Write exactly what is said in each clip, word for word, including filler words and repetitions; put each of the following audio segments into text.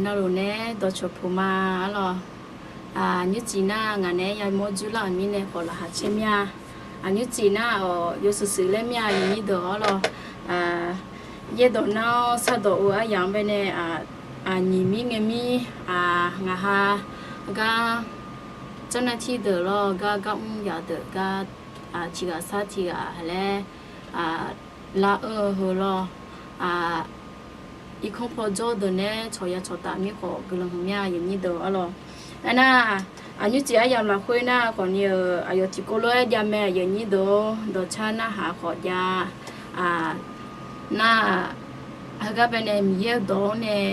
Navluf nae dawqcawq puq ma arlawq. Aqnymr cif nar ngaq nae yamawr jurlar-euq mirnae khawf laqkhaq caer mir-a. Aqnymr cif nar-awq yawshuif shuif laer mir-a aqyuif nyir deuq arlawq. Yaerdawq nar-awr sardawq-eu aryamq-anr baenae, nyiq mir ngae mir, ngaq ha gar เจ้าหน้าที่ deuq lawr gar gar mr yaf deuq gar tiq ghaq sar tiq ghaq laer lar-eu heu lawr. Irkanr paw jawr deuq nae cawq ya cawq taf mir khawf guiqlanq huiq mir-a aqyuif nyir deuq arlawq. Aernar, aqnymr cif aryamq lafkhoer nar khawfni-euq aqyawf tiqkawv lof-aer jav mae aqyuif nyir deuq-or, dawqcar narhaq khawf jav. Nar, heugar baenae Miqyaer-eu dawq-anr nae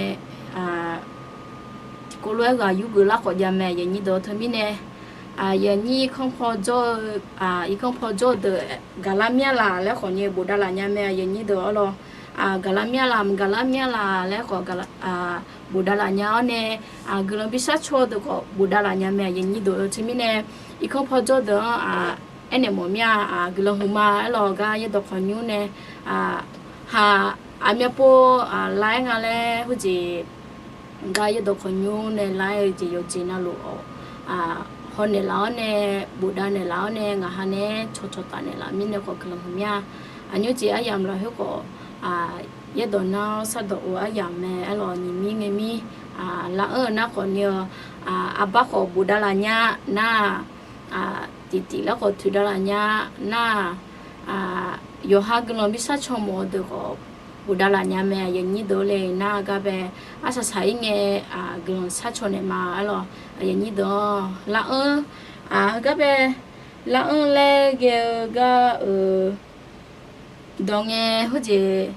tiqkawv lof-aer ghaq yurgeuf lar khawf jav mae aqyuif nyir deuq teumirnae, aqyuif nyir irkanr paw jawr-eu, irkanr paw jawr-eu deuq gaqlar mir-a laq laer khawfni bofdav laf nya mae aqyuif nyir deuq arlawq. Gaqlar mir-a laq, maqgaqlar mir-a laq laer khawf bofdav laf nya-awr nae, guiqlanq bi sharcaw-eu deuq khawf bofdav laf nya mae aqyuif nyir deuq teumirnae, irkanr paw jawr deuq-anr aernaeq mawf mir-a. Guiqlanq huiqma arlawq gar yaerdawq khawqnymr nae haq aqmyanpov lar-aer nga laer heujeq gar yaerdawq khawqnymr nae lar-aer-eu jeq yawqjeq navluf-awq hawnaeq laf-awr nae, bofdav naeq laf-awr nae, ngaq ha nae cawqcawq taf naeq laf mirnae khawf guiqlanq huiq mir-a. Aqnymr cif aryamq lafkhoer khawf yaerdawq nar-awr sardawq-eu aryamq mae arlawq nyiq mir ngae mir, lar-anr-eu nar khawfni-eu, arbar khawf bofdav laf nya nar-aq, tiqtiq laer khawf toeqdav laf nya nar-aq, yawqha guiqlanq bi sharcaw mawf-eu deuq khawf bofdav laf nya mae aqyuif nyir deuq le nar gar bae, arsaq saq-ir ngae guiqlanq sharcaw naeq ma arlawq aqyuif nyir deuq-awr lar-anr, heugar bae lar-anr laer ghae-eu gar-euq dawq ngae heujeq,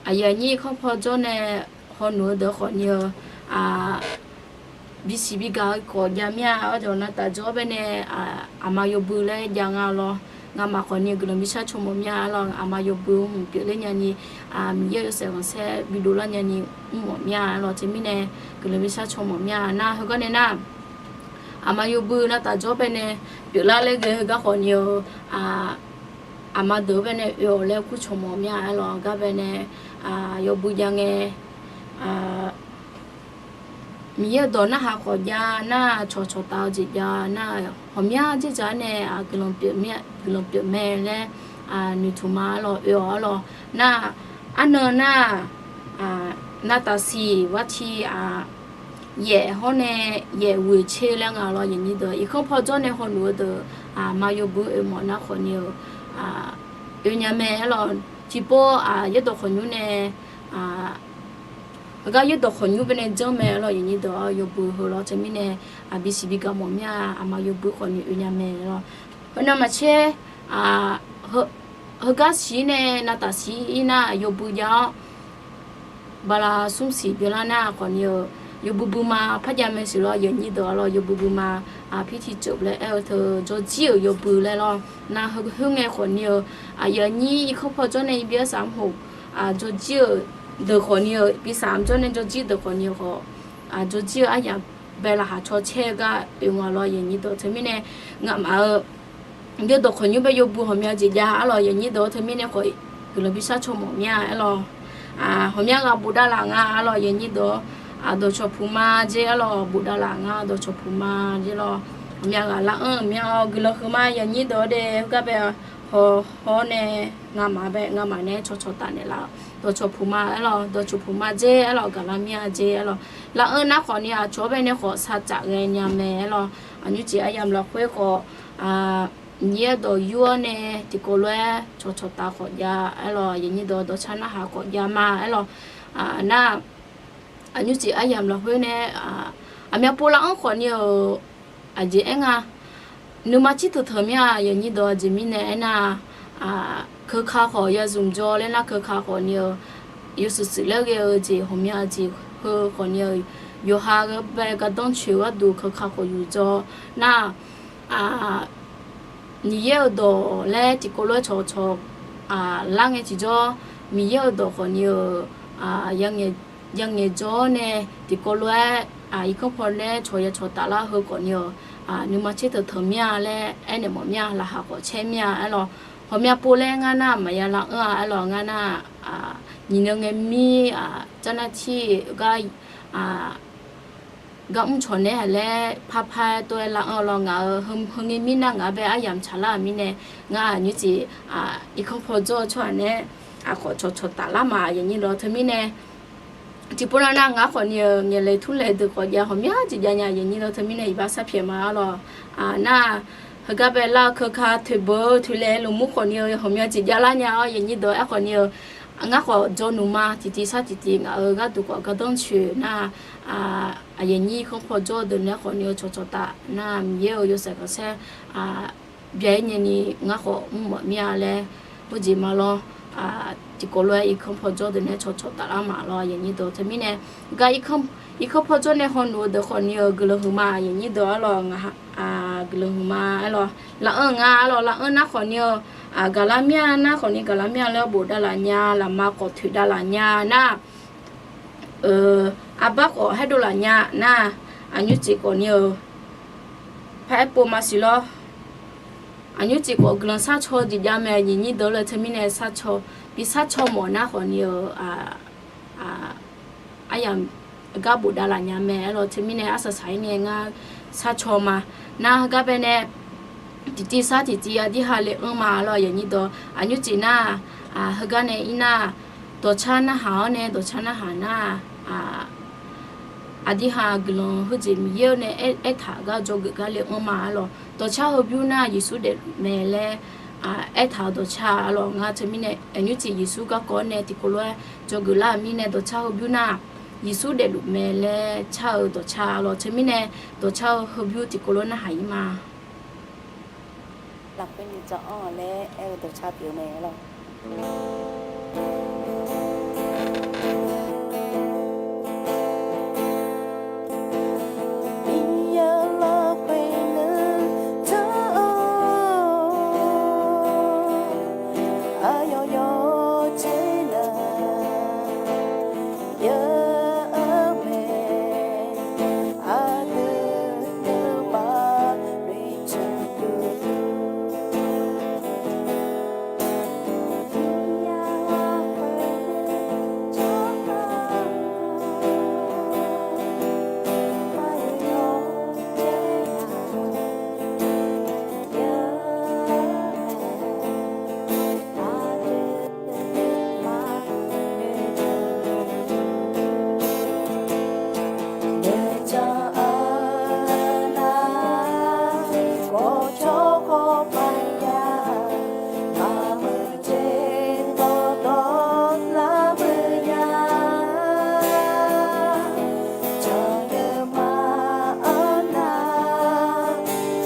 aqyuif aqnyir irkanr paw jawr nae hawnoeq-eu deuq khawfni-eu bisiq bigaq-eu khawf jav mir-a. Arjawq navtaf jawr-awr baenae aqma yawbui laer jav nga lawr. Ngamaf khawfni guiqlanq bi sharcaw mawf mir-a arlawq. Aqma yawbui mq pyeufler nyani, Miqyaer-euq yawshaef khanqsaer bidov lar nyani mr mawf mir-a arlawq. Teumirnae guiqlanq bi sharcaw mawf mir-a nar heugar nae nar, aqma yawbui navtaf jawr-awr baenae pyeuflar laer ghae heugar khawfni-eu, aqma deuq-awr baenae oe-awq laer kur cawq mawf mir-a arlawq. Gar baenae yawbui jav ngae Miqyaer-euq dawq narhaq khawf jav nar, cawqcawq taf-eu jeq jav nar, ghawqmya dzerdzaq-awr nae guiqlanq pyeuf mae laer noeqtmq ma arlawq, oe-awq arlawq. Nar, arnan nar, navtaf siq varti yaef hawr nae yaef ghoeq tser laer nga lawr aqyuif nyir deuq. Irkanr paw jawr nae hawnoeq-eu deuq, aqma yawbui oe mawf nar khawfni-eu, oe nya mae arlawq. Tiqpov yaerdawq khawqnymr nae, heugar yaerdawq khawqnymr baenae janr mae arlawq aqyuif nyir deuq-awr yawbui heu lawr. Teumirnae bisiq bigaq mawf mir-a, aqma yawbui khawfni oe nya mae lawr. Heu navmaqtser heugar siq-ir nae navtaf siq-ir nar yawbui jav-awr, bala smr siq byanlar nar khawfni-eu, yawbui buima parjav mae siq lawr aqyuif nyir deuq arlawq. Yawbui buima pirti tseuf laer aer-eu teu jawrjir-euq yawbui laer lawr. Nar heu khoerngae khawfni-eu, aqyuif aqnyir irkanr paw jawr nae irbyaer saq mr hof, jawrjir-euq deuq khawfni-eu, bi saq mr jawr nae jawrjir deuq khawfni-eu khawf, jawrjir-eu aryamq bae laqkhaq caw caer-eu gar oe nga lawr aqyuif nyir deuq. Teumirnae ngamaf-eu yaerdawq khawqnymr bae yawbui ghawqmya jeq jav arlawq aqyuif nyir deuq. Teumirnae khawf guiqlanq bi sharcaw mawf mir-a arlawq. Ghawqmya ghaq bofdav laf nga arlawq aqyuif nyir deuq. Dawqcawq puq ma jer arlawq, bofdav laf nga dawqcawq puq ma jer lawr. Ghawqmya ghaq lar-anr-euq mya-awr guiqlanq huiqma aqyuif nyir deuq-awr de heugar bae haw hawr nae ngamaf bae ngamaf nae cawqcawq taf naeqlaf-awr dawqcawq puq ma arlawq, dawqcawq puq ma jer arlawq, gaqlar mir-a jer arlawq. Lar-anr nar khawfni aqcawq-awr baenae khawf sar tsaf ghaenya mae arlawq. Aqnymr cif aryamq lafkhoer khawf, Miqyaer dawq yur-awr nae tiqkawv lof-aer cawqcawq taf khawf jav arlawq aqyuif nyir deuq, dawqcar narhaq khawf jav ma arlawq. Nar, aqnymr cif aryamq lafkhoer nae, aqmyanpov lar-anr khawfni-euq aqjeq aer nga, nuima cir teuq teuq mir-a aqyuif nyir deuq. Aqjeq mirnae aernar, keuka khawf ya zmq jawr laer nar keuka khawfni-eu, yawshuif shuif laer ghae-eu jeq ghawqmya jeq heu khawfni-eu, yawqha ghae bae gardanr coeq gharduq keuka khawf yuf jawr nar, Miqyaer-euq dawq laer tiqkawv lof-aer cawqcawq lar ngae tiqjawr, Miqyaer-euq dawq khawfni-eu, yangaeq jawr-awr nae tiqkawv lof-aer irkanr paw nae cawq ya cawq taf lar heu khawfni-eu, nuima tser teuq teuq mir-a laer aernaeq mawf mir-a, laqkhaq khawf caer mir-a arlawq. Ghawqmya pov laer ngar nar maqya lar-anr-a arlawq, ngar nar nyiq nan ngae mir, jar nar tir gar, gar mr cawq naeq-aer laer parpar-aer tov-aer lar-anr lawr. Ngaq-euq heu ngae mir nar ngaq-anr bae aryamq tsaqlar-euq mirnae, ngar aqnymr tseq irkanr paw jawr-eu tsawrhaq naeq-aer aqkhawf cawqcawq taflar ma, aqyuif aqnyir deuq. Teumirnae tiqpov nar nar ngar khawf ni-eu ngaeqlaeq turlaeq deuq khawf jav ghawqmya jeq jav nya, aqyuif aqnyir deuq. Teumirnae iqbax sharpyaeq ma-ar lawq. Nar heugar bae lar-eu keuka toeqbeuq-eu toeqlaeq lmqmr khawf ni-eu ghawqmya jeq javlar nya-awr, aqyuif aqnyir deuq. Aerkhawf ni-eu ngar khawf jawrnuq ma, tiqtiv sar tiqtiv ngaq-euq gharduq khawf gardanr coeq nar, aqyuif aqnyir irkanr paw jawr-eu deuq naeq-aer khawf ni-eu cawqcawq taf nar, Miqyaer-euq yawshaef khanqsaer byav-ir nyae ni ngar khawf mr mawf mir-a laer, khoerjeq ma lawr. Tiqkawv lof-aer irkanr paw jawr deuq naeq-aer cawqcawq taflar ma lawr, aqyuif aqnyir deuq. Teumirnae gar irkanr paw jawr nae hawnuq-eu deuq khawf ni-eu guiqlanq huiqma, aqyuif aqnyir deuq-ar lawq. Ngaq guiqlanq huiqma-ar lawq. Laf-anr nga-ar lawq, laf-anr nar khawf ni-eu gaqlar mir-a nar khawf ni gaqlar mir-a laer bof davlaf nya, lafma khawf toeq davlaf nya nar, arbar khawf haerdov laf nya nar, aqnymr tseq khawf ni-eu paraer pov maqsiq lawr. Aqnymr tseq khawf guiqlanq sharcaw-eu jeq jav mae, aqyuif aqnyir deuq. Lawr teumirnae sharcaw, bi sharcaw mawf nar khawf ni-eu aryamq gar bof davlaf nya mae-ar lawq. Teumirnae arsaq saq-ir nae ngar sharcaw ma. Nar heugar bae nae tiqtiv sar tiqtiv aqdirha le anr ma lawr, aqyuif aqnyir deuq. Aqnymr tseq nar, heugar nae ir nar, dawqcar narhaq-awr nae dawqcar narhaq nar, aqdirha guiqlanq heujeq Miqyaer-awr nae aertaq gar dzawgeuf gar le anr ma-ar lawq. Dawqcar heubymr nar Yeqsur daefluf mae laer aertaq-euq dawqcar-ar lawq. Ngar teumirnae aqnymr tseq Yeqsur garkawv-awr nae tiqkawv lof-aer dzawgeuf lar-euq mirnae dawqcar heubymr nar Yeqsur daefluf mae laer car-euq dawqcar-ar lawq. Teumirnae dawqcar-eu heubymr tiqkawv lof narhaq-ir ma. Lafkhoer ni dzaq-anr laer aer-eu dawqcar pyeuf-eu mae-ar lawq. Miqyaer lafkhoer nuijan-anr aqyawf yawqjeq nar yar-eu mae, aqdui nuima noeqtmq luf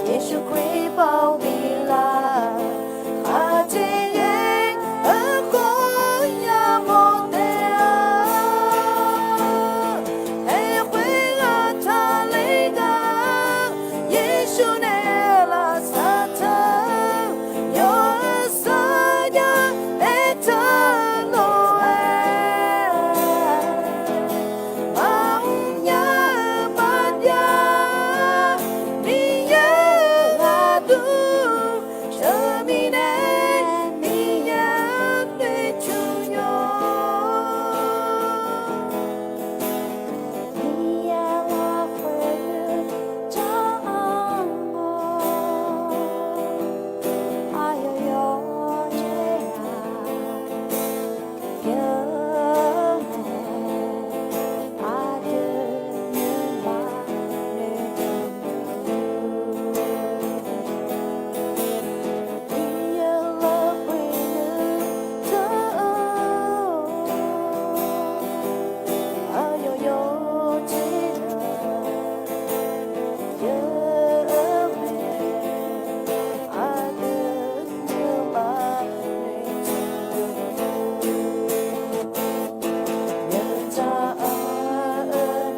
Yeqsur Kali baoq biflaf, aqjeq ghae-eu khawf yamawr taef-a. Aerkhoer aqtaqler gar, Yeqsur nae lavsav taq-eu yawqha saqjav aertaq lof-aer, maqmr nya-eu maqjav, Miqyaer-euq aqdui sheuqmiq nae Miqyaer-anr noeqtmq yawq. Miqyaer lafkhoer nuijan-anr aqyawf yawqjeq nar yar-eu mae, aqdui nuima noeqtmq luf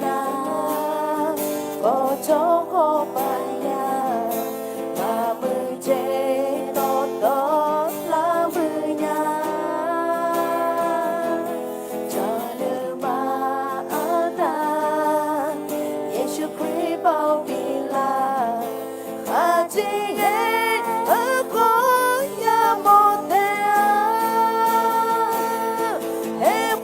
Nar, bawqtawv khawf paq ya, maqmuiq jeq dawqtawvlar muiq nya. Jawrluf ma-anr nar, Yeqsur Kali baoq biflaf, aqjeq ghae-eu khawf yamawr taef-a. Aer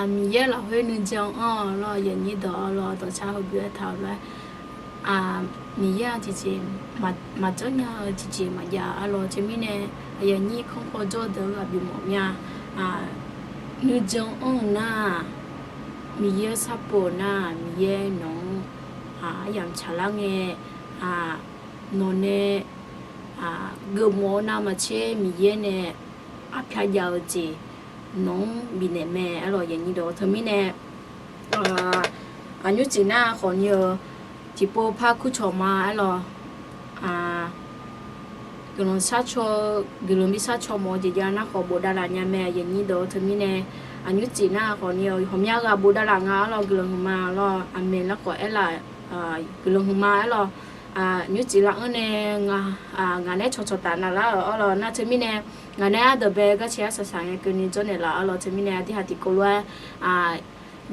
Miqyaer lafkhoer nuijan anr-awq lawr, aqyuif aqnyir dawq lawr, dawqcar heuguv aertaq-eu lof-aer, Miqyaer-anr tiqjeq maqjanr nya-eu tiqjeq maqjav-a lawr. Teumirnae aqyuif aqnyir kanr paw jawr deuq-anr ghaq bimawf mya. Nuijan anr-eu nar-aq, Miqyaer-anr sharpov-eu nar-aq, Miqyaer nawq-anr aryamq tsaqlar ngae, nawq nae geufmawf-eu navmaqtser Miqyaer nae arpyar jav-eu jeq nawq-anr bifnaeq mae aer lawq, aqyuif aqnyir dawq. Teumirnae aqnymr cif nar khawfni-eu tiqpov par kurcawq ma aer lawq. Guiqlanq sharcaw-eu, guiqlanq bi sharcaw mawf-eu jeq jav nar khawf bofdav laf nya mae, aqyuif aqnyir dawq. Teumirnae aqnymr cif nar khawfni-eu ghawqmya ghaq bofdav laf nga aer lawq, guiqlanq hmq ma lawr, aqmeq larkhawf aerlaf, guiqlanq hmq ma aer lawq. Aqnymr cif laf-anr nae ngaq nae cawqcawq taf navlar-euq aer lawq. Nar teumirnae ngaq nae ardawq bae garcae arsaq saq ngae keuvni jawrnaeq laf aer lawq. Teumirnae aqdirhaq tiqkawv lof-aer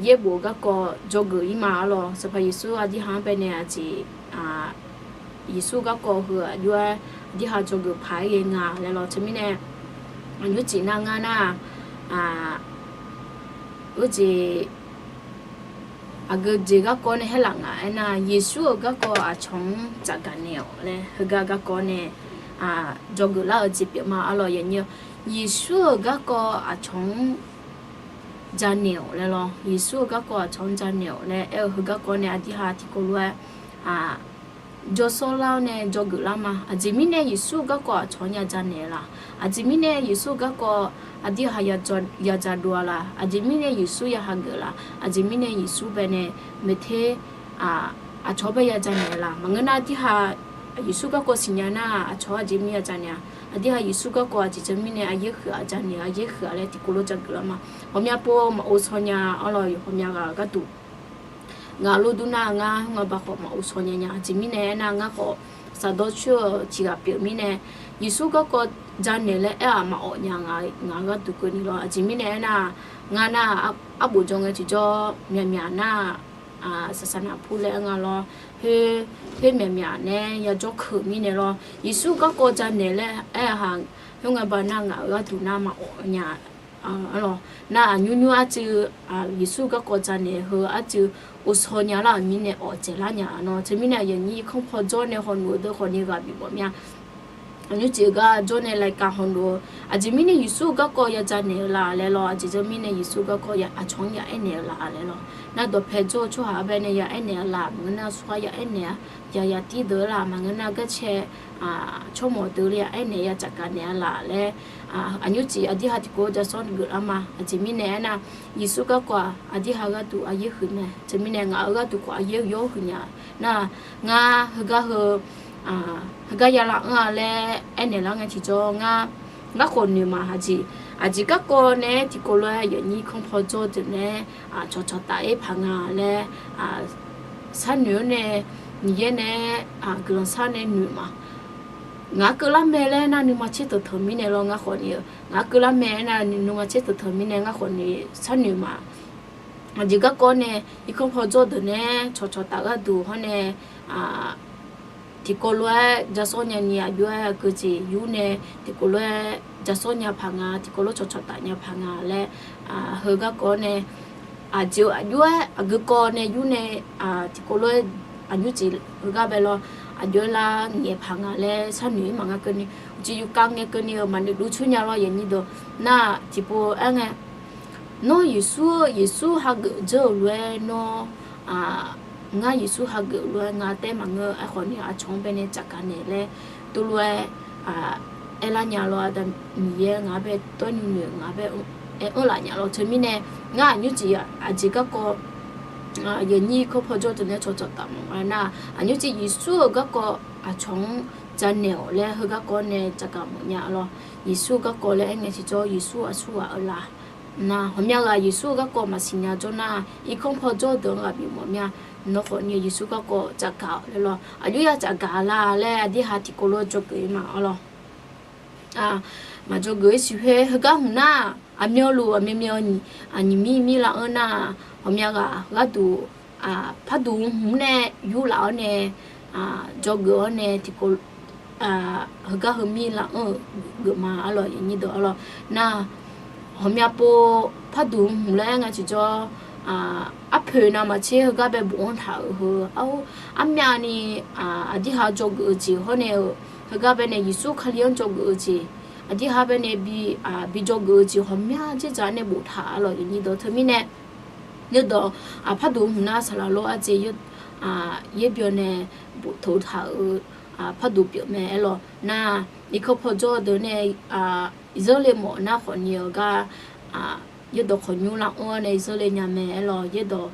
yaerbof garkawv dzawgeuf ir ma aer lawq. Sanqpaq Yeqsur aqdirhaq-anr baenae aqjeq, Yeqsur garkawv heu aqjox-aer aqdirhaq dzawgeuf paq-aer ghae nga laer lawr. Teumirnae aqnymr cif nar ngar nar-aq, heujeq aqgeu jeq garkawv nae haerlaf nga aernar, Yeqsur-euq garkawv aqcawq-anr tsafgaq naeq-awq laer heugar garkawv nae dzawgeuf lar-eu jeq pyeuf ma aer lawq, aqyuif aqnyir. Yeqsur-euq garkawv aqcawq-anr janaeq-awq laer lawr. Yeqsur-euq garkawv aqcawq-anr janaeq-awq laer aer-eu heugar kawv nae aqdirhaq tiqkawv lof-aer jawrshawr lar-awr nae dzawgeuf lar ma. Aqjeq mirnae Yeqsur-euq garkawv aqcawq-anr ya janaeq-eu la? Aqjeq mirnae Yeqsur-euq garkawv aqdirhaq ya dzaqdov-a la? Aqjeq mirnae Yeqsur ya hageuf la? Aqjeq mirnae Yeqsur baenae maeqter aqcawq-anr bae ya janaeq-eu la? Maqngeur nar aqdirhaq Yeqsur garkawv siqnya nar aqcawq-anr aqjeq mir ya janaeq-a? Aqdirhaq Yeqsur garkawv aqjeq jawr mirnae aqyaer huiq-aq janaeq-a, aqyaer huiq-aq laer tiqkawv lof dzaqgeuf lar ma. Ghawqmya pov maqov shaw nya aer lawq, yawqghaq mya ghaq gharduq ngaq lof dur nar ngar hmr nga ba khawf maqov shaw nya nya. Aqjeq mirnae aernar ngar khawf saqdawr coer-eu tiq ghaq pyeuf mirnae Yeqsur garkawv janaeq laer aer-aq maqawf nya nga, ngaq gharduq keuvni lawr. Aqjeq mirnae aernar ngar nar arbof jawr ngae tiqjawr myaqmyaq nar saqsaq naqpur laer aer nga lawr. Khoer, khoer myaqmyaq nae yajawr keuq mirnae lawr. Yeqsur garkawv janaeq laer aer-aq ha, hmr nga ba nar ngaq-euq gharduq nar maqawf nya. Aer lawq, nar aqnymr nymr arcuiv Yeqsur garkawv janaeq heu arcuiv ghovshaw nya lar-euq mirnae awqdzaeq lar nya-a nawr. Teumirnae aqyuif aqnyir irkanr paw jawr nae hawnoeq-eu deuq khawfni ghaq bifmawf mya. Aqnymr cif-eu gar jawr nae laika hawnoeq-eu, aqjeq mirnae Yeqsur-euq garkawv ya janaeq-eu la laer lawr. Aqjeq jawr mirnae Yeqsur garkawv aqcawq-anr ya aernaeq-eu la laer lawr. Nar dawqpae jawr-eu tsawrhaq-anr baenae ya aernaeq-eu la? Maqngeur nar surghar ya aernaeq-a? Yaya tir deuq-eu la? Maqngeur nar garcae tsawrmawq deuq le ya aernaeq ya tsafgaq naeq-a la laer aqnymr cif aqdirhaq tiqkawv jashawr geuf lar ma. Aqjeq mirnae aernar Yeqsur garkawv-aq aqdirhaq gharduq aqyaer huiq mae. Teumirnae ngaq-euq gharduq khawf aqyaer yawr huiq nya. Nar ngar heugar heu heugar ya lar-anr-a laer aernaeq lar ngae tiqjawr ngar, ngar khawf noeq ma. Aqjeq, aqjeq garkawv nae tiqkawv lof-aer aqyuif aqnyir irkanr paw jawr deuq nae cawqcawq taf-aer paq nga laer sharnoeq-awr nae Miqyaer nae guiqlanq shar nae noeq ma. Ngaq-anr keuvlar mae laer nar nuima tser teuq teuq mirnae lawr ngar khawfni-eu, ngaq-anr keuvlar mae aernar nuima tser teuq teuq mirnae ngar khawfni sharnoeq ma. Aqjeq garkawv nae irkanr paw jawr deuq nae cawqcawq taf gharduq hawr nae tiqkawv lof-aer jashawr nyani aqjox-aer aqgeujeq yur nae tiqkawv lof-aer jashawr nya paq nga, tiqkawv lof cawqcawq taf nya paq nga laer heu garkawv nae aqjeq aqjox-aer aqgeu kawv nae yur nae tiqkawv lof-aer aqnymr cif heugar bae lawr aqjox-aer lar ngaeq paq nga laer sharnoeq-ir maqnga keuvni uqcif yufkav ngae keuvni-eu maqnoeq dov coer nya lawr aqyuif aqnyir deuq. Nar tiqpov aer ngae Nawr Yeqsur-eu, Yeqsur hageuf dzeur-euq lof-aer nawr, ngar Yeqsur hageuf-eu lof-aer ngar taef maqngeur. Aerkhawf ni aqcawq-anr baenae tsafgaq naeq laer tov lof-aer aerlar nya lawr. Aqda Miqyaer ngaq-anr bae tawr nui noeq ngaq-anr bae aer-anr laf nya lawr. Teumirnae ngar aqnymr cif aqjeq garkawv aqyuif aqnyir kanr paw jawr deuq nae cawqcawq taf mawf nga nar, aqnymr cif Yeqsur-euq garkawv aqcawq-anr janaeq-awq laer heugar kawv nae tsafgaq mawf nya lawr. Yeqsur garkawv laer aer ngae tiqjawr Yeqsur aqsurghaq-eu la. Nar ghawqmya ghaq Yeqsur-eu garkawv maqsiq nya jawr nar, irkanr paw jawr deuq-anr ghaq bifmawf mya. Nawr khawfni Yeqsur garkawv tsafgaq-awq laer lawr. Aqjox ya tsafgaq la laer aqdirha tiqkawv lof-aer dzawgeuf-ir ma-awr lawr. Maqdzawgeuf-ir siqkhoer heugar hmq nar, aqmyanluf aqmyanmyan nyiq mir mir lar-anr nar, ghawqmya ghaq gharduq parduq hmq nae yurlaf-awr nae, dzawgeuf-awr nae tiqkawv heugar heu mir lar-anr-euq geufma-awr lawr. Aqnyir deuq-awr lawr nar, ghawqmya pov parduq hmq laer aer ngae tiqjawr, arpoeq navmaqtser heugar bae bof-anr taq-euq heu, armyavni aqdirhaq dzawgeuf-eu jeq hawr nae-euq, heugar bae nae Yeqsur Kali-anr dzawgeuf-eu jeq, aqdirhaq bae nae bi, bi dzawgeuf-eu jeq ghawqmya dzerdzaq nae boftaq-a lawq. Aqnyir dawq teumirnae, yawdawq parduq hmq nar saqlaq lor arjeq yaerbyawq nae boftaq-euq parduq pyeuf mae aer lawq. Nar, irkanr paw jawr deuq nae, zanrle mawf nar khawfni-eu gar, yaerdawq khawqnymr lar-anr-awr nae zanrle nya mae aer lawq. Yaerdawq,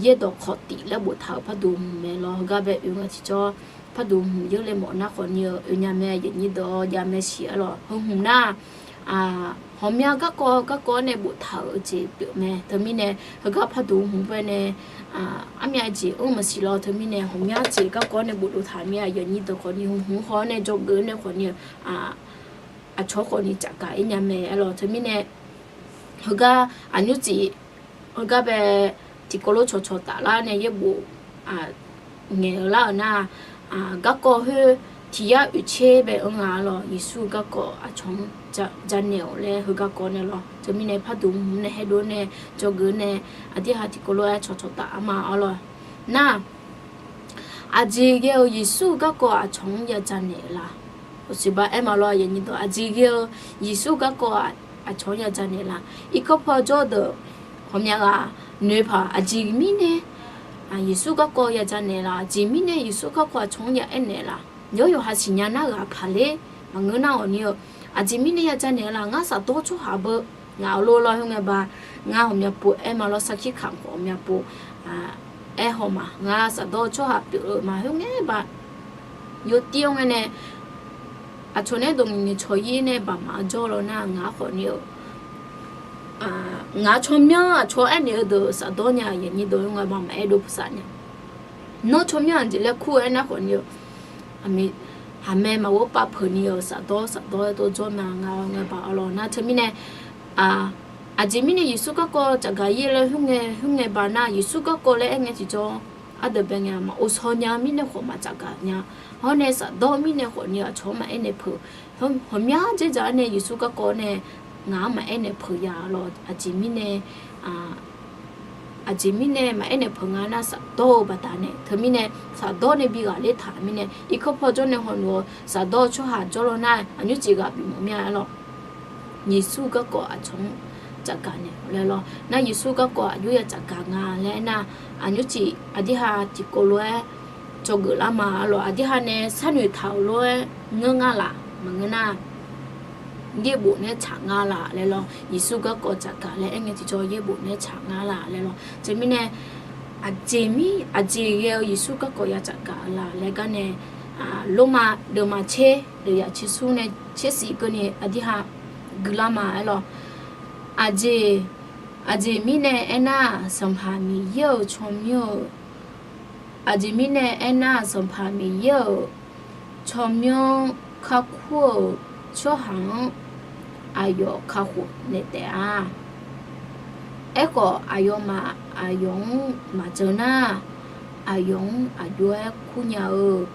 yaerdawq khawf tif laer boftaq-euq parduq hmq mae lawq. Heugar bae oe ngae tiqjawr, parduq hmq zanrle mawf nar khawfni-eu oe nya mae, aqnyir dawq jav mae siq aer lawq. Heu hmq nar, ghawqmya garkawv garkawv-anr nae boftaq-euq jeq pyeuf mae. Teumirnae heugar parduq hmq bae nae, armyav jeq-anr maqsiq lawq. Teumirnae ghawqmya jeq garkawv-anr nae bofdov taq mir-a. Aqnyir dawq khawfni hmq haw-awr nae dzawgeuf nae khawfni-eu, aqcawq khawfni tsafgaq-ir nya mae aer lawq. Teumirnae heugar aqnymr tif, heugar bae tiqkawv lof cawqcawq taflar nae yaerbof ngaeq-eu lar-euq nar, garkawv khoer tiq yar oeq tser bae-anr nga lawq. Yeqsur garkawv aqcawq-anr janaeq-awq laer heugar kawv nae lawq. Teumirnae parduq hmq nae haer dov nae dzawgeuf nae, aqdirhaq tiqkawv lof-aer cawqcawq taf-a ma aer lawq. Nar, aqjeq ghae-eu Yeqsur garkawv aqcawq-anr ya janaeq-eu la? Oqsiq ba aer ma lawr, aqjeq ghae-eu Yeqsur garkawv aqcawq-anr ya janaeq la? Irkanr paw jawr deuq ghawqmya ghaq noeq paq, aqjeq mirnae Yeqsur garkawv ya janaeq la? Aqjeq mirnae Yeqsur garkawv aqcawq-anr ya aernaeq la? Yawr yawqha siqnya nar ghaq paq ler maqngeur nar-awq ni-eu, aqjeq mirnae ya janaeq la? Ngar shafdawr tsawrhaq beu ngaq-eu lor lawr khoerngae ba, ngar ghawqmya pov aer ma lawr, sarkir kamq khawf ghawqmya pov aer haw ma. Ngar shafdawr-eu tsawrhaq pyeuf-eu ma khoerngae ba, yawtir-awr ngae nae aqcawq nae dawq ngaeq ngaeq cawq-ir nae baqmaq-anr jawr law nar, ngaq-anr khawfni-eu, ngaq-anr tsawrmyanr aqcawq aernaeq-eu deuq shafdawr nya, aqnyir dawq-anr ngae ba maqaer dov puq saf nya. Nawr tsawrmyanr aqjeq laer kur-eu aernar khawfni-eu, haqmae maqghov pav peuq ni-eu shafdawr shafdawr-aer dov jawr ma nga ngae ba-awr lawr nar. Teumirnae aqjeq mirnae Yeqsur garkawv tsafgaq-ir laer khoerngae khoerngae ba nar, Yeqsur garkawv laer aer ngae tiqjawr, ardeuq bae ngae maqghov shaw nya-eu mirnae khawf maqtsafgaq nya. Hawr nae shafdawr mirnae khawfni aqcawq-anr maqaer naeq peuq. Ghawqmya dzerdzaq-awr nae Yeqsur garkawv nae ngaq-anr maqaer naeq peuq ya lawr. Aqjeq mirnae aqjeq mirnae maqaer naeq peuq nga nar, shafdawr-eu baqdanae. Teumirnae shafdawr nae bi ghaqler taq mirnae, irkanr paw jawr nae hawluf-eu shafdawr-eu tsawrhaq jawr law nar, aqnymr jeq ghaq bimawf mir-a aer lawr. Yeqsur garkawv aqcawq-anr tsafgaq naeq laer lawr nar, Yeqsur garkawv aqjox ya tsafgaq nga laer aernar, aqnymr jeq aqdirhaq tiqkawv lof-aer dzawgeuf lar ma aer lawr. Aqdirhaq nae sharnoeq taq-euq lof-aer ngeur nga laf maqngeur nar, yaerbof nae tsaq nga laf laer lawr. Yeqsur garkawv tsafgaq laer aer ngae tiqjawr yaerbof nae tsaq nga laf laer lawr. Teumirnae aqjeq mir aqjeq ghae-eu Yeqsur garkawv ya tsafgaq-eu la laer gar nae, Lormav deuvma tser deuvya tser smr nae tser shif keuvni aqdirhaq guiqlar ma aer lawr. Aqjeq, aqjeq mirnae aernar, Sanqpaq Miqyaer-euq tsawrmyanr-eu, aqjeq mirnae aernar, Sanqpaq Miqyaer-euq tsawrmyanr kakhof-euq tsawrhaq-anr aqyawf kakhof naeq taef-a. Aerkhawf, aqyawfmaf aqyawf-anr maqjan nar, aqyawf-anr aqjox-aer kur nya-eu.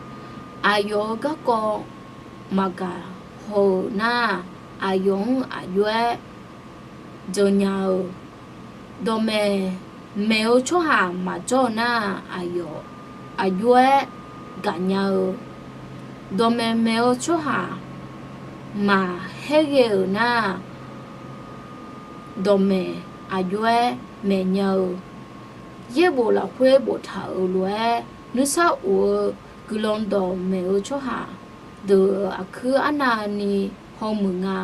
Aqyawf-euq garkawv maqgaq haw-euq nar, aqyawf-anr aqjox-aer jan nya-eu. Dawqmaeq maeq-eu tsawrhaq maqjawr-eu nar, aqyawf aqjox-aer gaqnya-eu. Dawqmaeq maeq-eu tsawrhaq maqhaer ghae-euq nar, dawqmaeq aqjox-aer maeqnya-eu. Yaerbof lafkhoer boftaq-euq lof-aer, nuisar of-eu guiqlanq dawqmaeq-eu tsawrhaq deuq-euq aqkuir arnavni hawmuiq nga.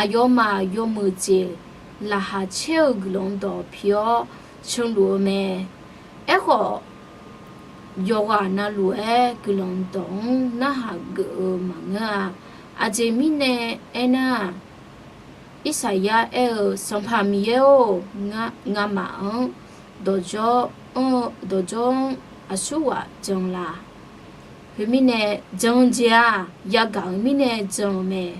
Aqyawfmaf yawmuiq jeq laqkhaq caer-eu guiqlanq dawq pi-awr canluf-eu mae. Aerkhawf, yawqghaq navluf-aer guiqlanq dawq-anr narhaq geuf-eu maqngeur-a. Aqjeq mirnae aernar, Irsaqyar aer-eu, Sanqpaq Miqyaer-or, ngamaf-anr dawqdzawr anr-eu, dawqdzawr-anr aqsurghaq jan la? Khoermirnae, jan-eu jeq-aq, yagaq-euq mirnae jan-eu mae.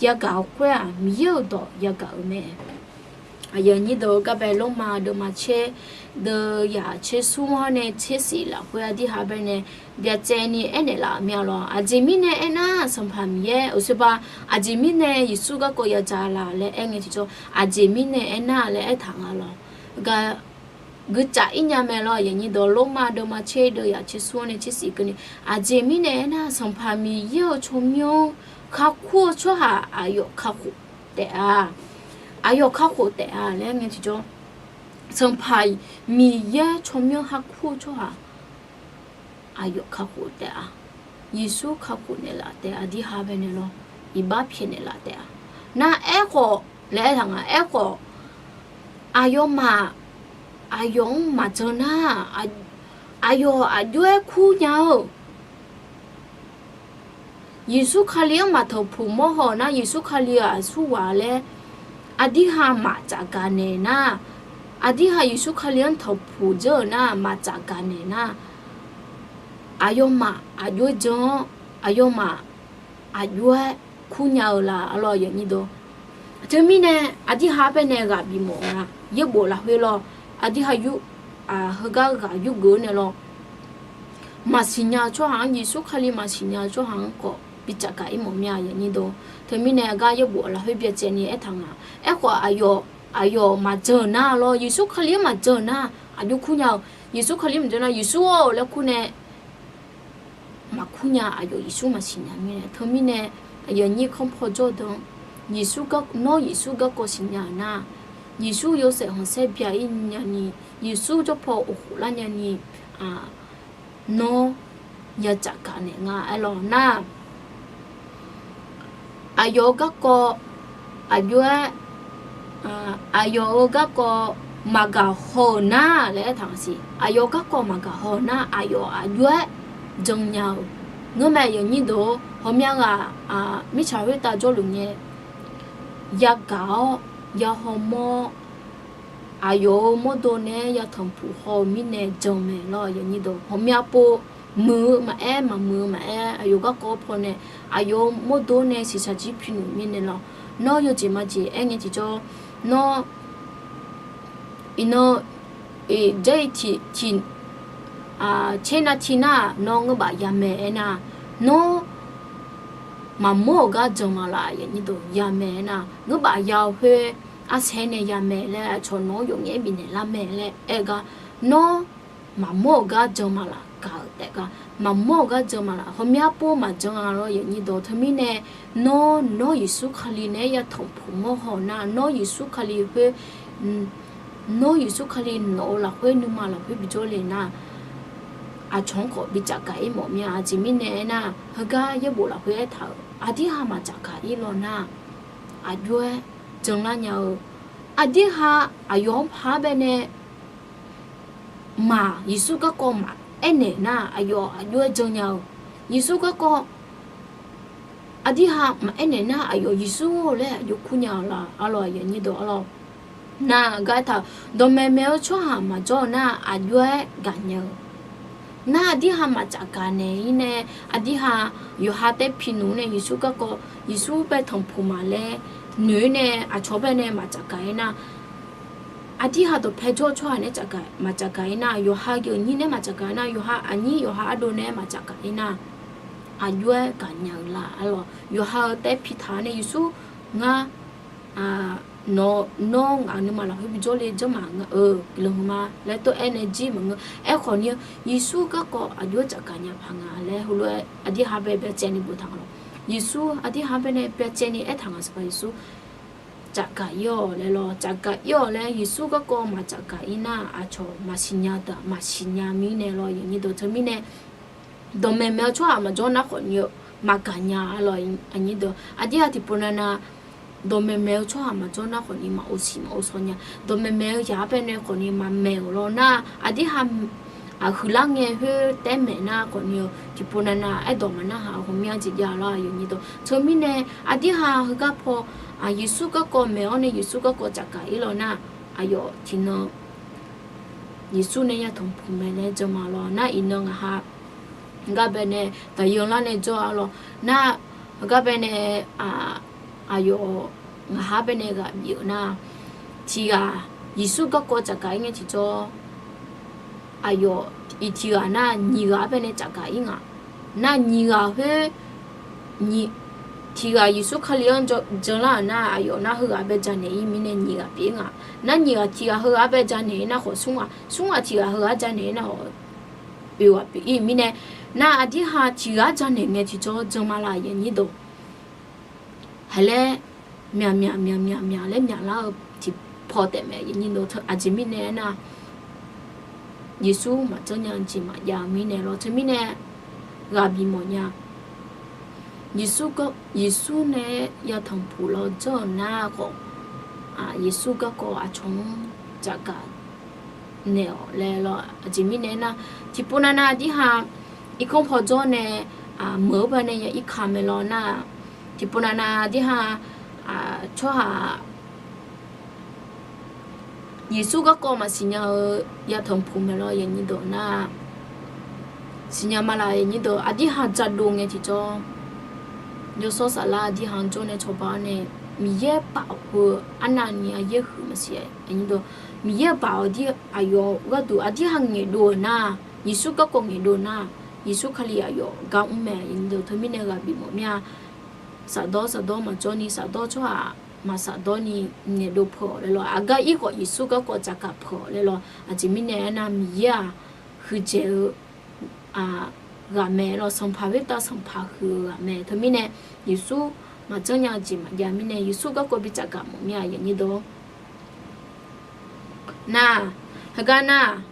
Yagaq-eu khoer-aq, Miqyaer-euq dawq yagaq-euq mae. Aqyuif aqnyir deuq, garbae Lormav deuvma tser, deuv yaq tser smr-anr nae tser shif lafkhoer aqdirha baenae byacaevni aernaeq laf-euq mir-a lawr. Aqjeq mirnae aernar, Sanqpaq Miqyaer uqshoe ba, aqjeq mirnae Yeqsur garkawv yadzaq laf laer aer ngae tiqjawr, aqjeq mirnae aernar laer aertaq nga lawr. Gar guicaf ir nya mae lawr. Aqyuif aqnyir deuq, Lormav deuvma tser deuv yaq tser smr-anr nae tser shif keuvni, aqjeq mirnae aernar, Sanqpaq Miqyaer-euq tsawrmyanr-anr kakhof-eu tsawrhaq aqyawf kakhof taef-a. Aqyawf kakhof taef-a laer aer ngae tiqjawr, Sanqpaq Miqyaer tsawrmyanr kakhof-eu tsawrhaq aqyawf kakhof taef-a. Yeqsur kakhof naeqlaf taef-a. Aqdirha baenae lawr, iqbax pyaeqnaeq laf taef-a. Nar aerkhawf laer aertaq nga, aerkhawf aqyawfmaf aqyawf-anr maqjan nar, aqyawf aqjox-aer kur nya-eu Yeqsur Kali-anr maqtanqpuq mawrhaw nar, Yeqsur Kali-euq aqsurghaq laer aqdirha maqtsaf gaqnaeq nar, aqdirha Yeqsur Kali-anr tanqpuq dzeur-euq nar, maqtsaf gaqnaeq nar, aqyawfmaf aqjox-aer jan-awr, aqyawfmaf aqjox-aer kur nya-eu la, arlawr, aqyuif aqnyir deuq. Teumirnae aqdirha baenae ghaq bifmawf nga, yaerbof lafkhoer lawr, aqdirha yur, heugar ghaq yurgeuf-eu nae lawr, maqsiq nya-eu tsawrhaq-anr, Yeqsur Kali maqsiq nya-eu tsawrhaq-anr khawf bicaf gaq ir mawf mir-a, aqyuif aqnyir deuq. Teumirnae aqgar yaerbof lafkhoer byacaevni aertaq nga. Aerkhawf aqyawf, aqyawf maqjan-euq nar lawr, Yeqsur Kali-anr maqjan-euq nar aqjox kur nya-eu. Yeqsur Kali maqjan nar, Yeqsur-or laer kur nae maqkur nya, aqyawf Yeqsur maqsiq nya mirnae. Teumirnae aqyuif aqnyir kanr paw jawr-eu deuq-anr, Yeqsur gar, nawr Yeqsur garkawv siqnya-euq nar, Yeqsur yawshaef khanqsaer bya ir nyani, Yeqsur jawr paw of khof lar nyani, nawr ya tsafgaq naeq nga, aerlawr nar, aqyawf-euq garkawv aqjox-aer, aqyawf-euq garkawv maqgaq haw-euq nar laer aertaq nga siq. Aqyawf-euq garkawv maqgaq haw-euq nar, aqyawf aqjox-aer jan nya-eu. Ngeurmae aqyuif aqnyir deuq-or, ghawqmya ghaq mirtsaq khoertav jawrluf ngae, yagaq-awr, ya hawmawr-awr, aqyawf-euq mawrdo nae-aer ya tanqpuq haw-eu mirnae jan mae lawr, aqyuif aqnyir deuq. Ghawqmya pov muiq-eu maqaer, maqmuiq-eu maqaer, aqyawf garkawv pawnae, aqyawf-euq mawrdo nae shiqshaq jir pi nmr mirnae lawr. Nawr yawjeq majeq aer ngae tiqjawr, nawr iqnan, e, jarlif tiq, tiq, tser nav tiq nar-aq, nawr ngeurbaf ya mae aernar, nawr maqmawr-euq gar jan ma laf, aqyuif aqnyir deuq, ya mae aernar, ngeurbaf ya-eu khoer arsaer nae ya mae laer aqcawq nawq-anr yawf ngaef-aer bifnaeq lar mae laer aer-eu gar, nawr maqmawr-euq gar jan ma laf, gaq-euq taef gar maqmawr-euq gar jan ma laf, ghawqmya pov maqjan-a lawr, aqyuif aqnyir deuq. Teumirnae nawr, nawr Yeqsur Kali nae-aer ya tanqpuq mawrhaw nar, nawr Yeqsur Kali khoer, nawr Yeqsur Kali nawq-euq lafkhoer nuima lafkhoer bijawr le nar, aqcawq-anr khawf bicaf gaq ir mawf mir-a. Aqjeq mirnae aernar, heugar yaerbof lafkhoer aertaq-euq aqdirha maqtsaf gaq ir law nar, aqjox-aer janlar nya-eu, aqdirha aqyawf-anr paq-aer baenae maq, Yeqsur garkawv maqaer naeq nar, aqyawf aqjox-aer jan nya-eu. Yeqsur garkawv aqdirha maqaer naeq nar, aqyawf Yeqsur laer aqjox kur nya-eu la, arlawr, aqyuif aqnyir deuq, arlawr. Nar gar aertaq-euq, dawqmaeq maeq-eu tsawrhaq maqjawr-eu nar, aqjox-aer gaqnya-eu. Nar aqdirha maqtsaf gaq naeq-ir nae, aqdirha yawqha taer pi nmr nae Yeqsur garkawv, Yeqsur bae tanqpuq ma laer noeq-ir nae aqcawq baenae maqtsaf gaq-ir nar, aqdirha dawqpae jawr-eu tsawrhaq nae maqtsaf gaq-ir nar, yawqha geuf nyir nae maqtsaf gaq-ir nar, yawqha aqnyir yawqha ardov nae maqtsaf gaq-ir nar, aqjox-aer gaqnya-eu la, arlawr. Yawqha-euq taer pi taq-a nae Yeqsur, ngar, nawr, nawr ngaq nuima lafkhoer bijawr le janr ma, ngaq-euq lanma laer tov-aer nae jir maqngeur. Aerkhawf ni-eu, Yeqsur garkawv aqjox-aer tsafgaq nya paq nga laer heulof-aer aqdirha bae byacaevni boftaq nga lawr. Yeqsur aqdirha baenae byacaevni aertaq nga, Sanqpaq Yeqsur tsafgaq ir-awq laer lawr, tsafgaq ir-awq laer Yeqsur garkawv maqtsafgaq ir nar, aqcawq maqsiqnya deuq-aq maqsiqnya mirnae lawr, aqnyir deuq. Teumirnae dawqmaeq maeq-eu tsawrhaq maqjawr nar khawf ni-eu maqgaqnya, arlawr, aqnyir deuq. Aqdirha tiqpov navnav dawqmaeq maeq-eu tsawrhaq maqjawr nar khawf ni maqghov siq maqghov shaw nya. Dawqmaeq maeq-eu yaq-anr baenae khawf ni maqmaeq-euq lawr nar, aqdirha aqhuiqlar ngae khoer taer maeq nar khawf ni-eu tiqpov navnav aerdawq maqnarhaq-eu ghawqmya jeq jav lawr, aqnyir deuq. Teumirnae aqdirha heugar paw Yeqsur garkawv maeq-awr nae Yeqsur garkawv tsafgaq ir law nar, aqyawf tiqnan Yeqsur nae ya tanqpuq mae laer jan ma lawr nar, iqnan ngaqha gar baenae daqyan lar nae jawr-a lawr nar, gar baenae aqyawf ngaqha baenae ghaq bif-euq nar, tiq ghaq Yeqsur garkawv tsafgaq-ir ngae tiqjawr, aqyawf iq tiq ghaq nar nyiq ghaq-anr baenae tsafgaq-ir nga. Nar nyiq ghaq khoer, tiq ghaq Yeqsur Kali-anr janlar-euq nar, aqyawf nar heughaq bae janaeq-ir mirnae nyiq ghaq pyeuf-ir nga. Nar nyiq ghaq tiq ghaq heughaq-anr bae janaeq-ir nar khawf smr ghaq, smr ghaq tiq ghaq heughaq-anr janaeq-ir nar khawf oeq ghaq pyeuf-ir mirnae, nar aqdirha tiq ghaq-anr janaeq ngae tiqjawr janma la yanyir dawq. Haqlaer myaq myaq myaq myaq myaq laer myaqlar-eu tiqpaw taef mae yanyir dawq. Aqjeq mirnae aernar, Yeqsur maqjanr nya jeq maqjav-eu mirnae lawr. Teumirnae ghaq bifmawf nya. Yeqsur nae yatanq puq lawr janr-euq nar khawf, Yeqsur garkawv aqcawq-anr tsafgaq naeq-awq laer lawr. Aqjeq mirnae aernar, tiqpov navnav aqdirha irkanr pawjawr nae meuq-eu baqdanae ya irka mae lawr nar, tiqpov navnav aqdirha tsawrhaq Yeqsur garkawv maqsiq nya-eu yatanq puq mae lawr yanyir dawq nar, siqnya ma la yanyir dawq. Aqdirha jadov ngae tiqjawr, yawshawr saflar aqdirha jawr nae cawba-awr nae, Miqyaer paf-awq heu arnavni aryaer huiq maqsiq-a. Miqyaer-euq paf-awq aqyawf gharduq aqdirha ngaeqdov-euq nar, Yeqsur garkawv ngaeqdov nar, Yeqsur Kali aqyawf gar mr mae yanyir dawq. Teumirnae ghaq bifmawf mir-a. Safdawr safdawr maqjawr ni, safdawr tsawrhaq maqsafdawr ni ngaeqdov peuq-awq laer lawr. Aqgar ir khawf Yeqsur garkawv tsafgaq peuq-awq laer lawr. Aqjeq mirnae aernar, Miqyaer-aq huiqdzaeq-eu ghaq mae lawr. Sanqpaq khoertav Sanqpaq huiq-eu ghaq mae. Teumirnae Yeqsur maqjanr nya-eu jeq maqjav mirnae, Yeqsur garkawv bi tsafgaq mawf mir-a yanyir dawq. Nar, heugar nar,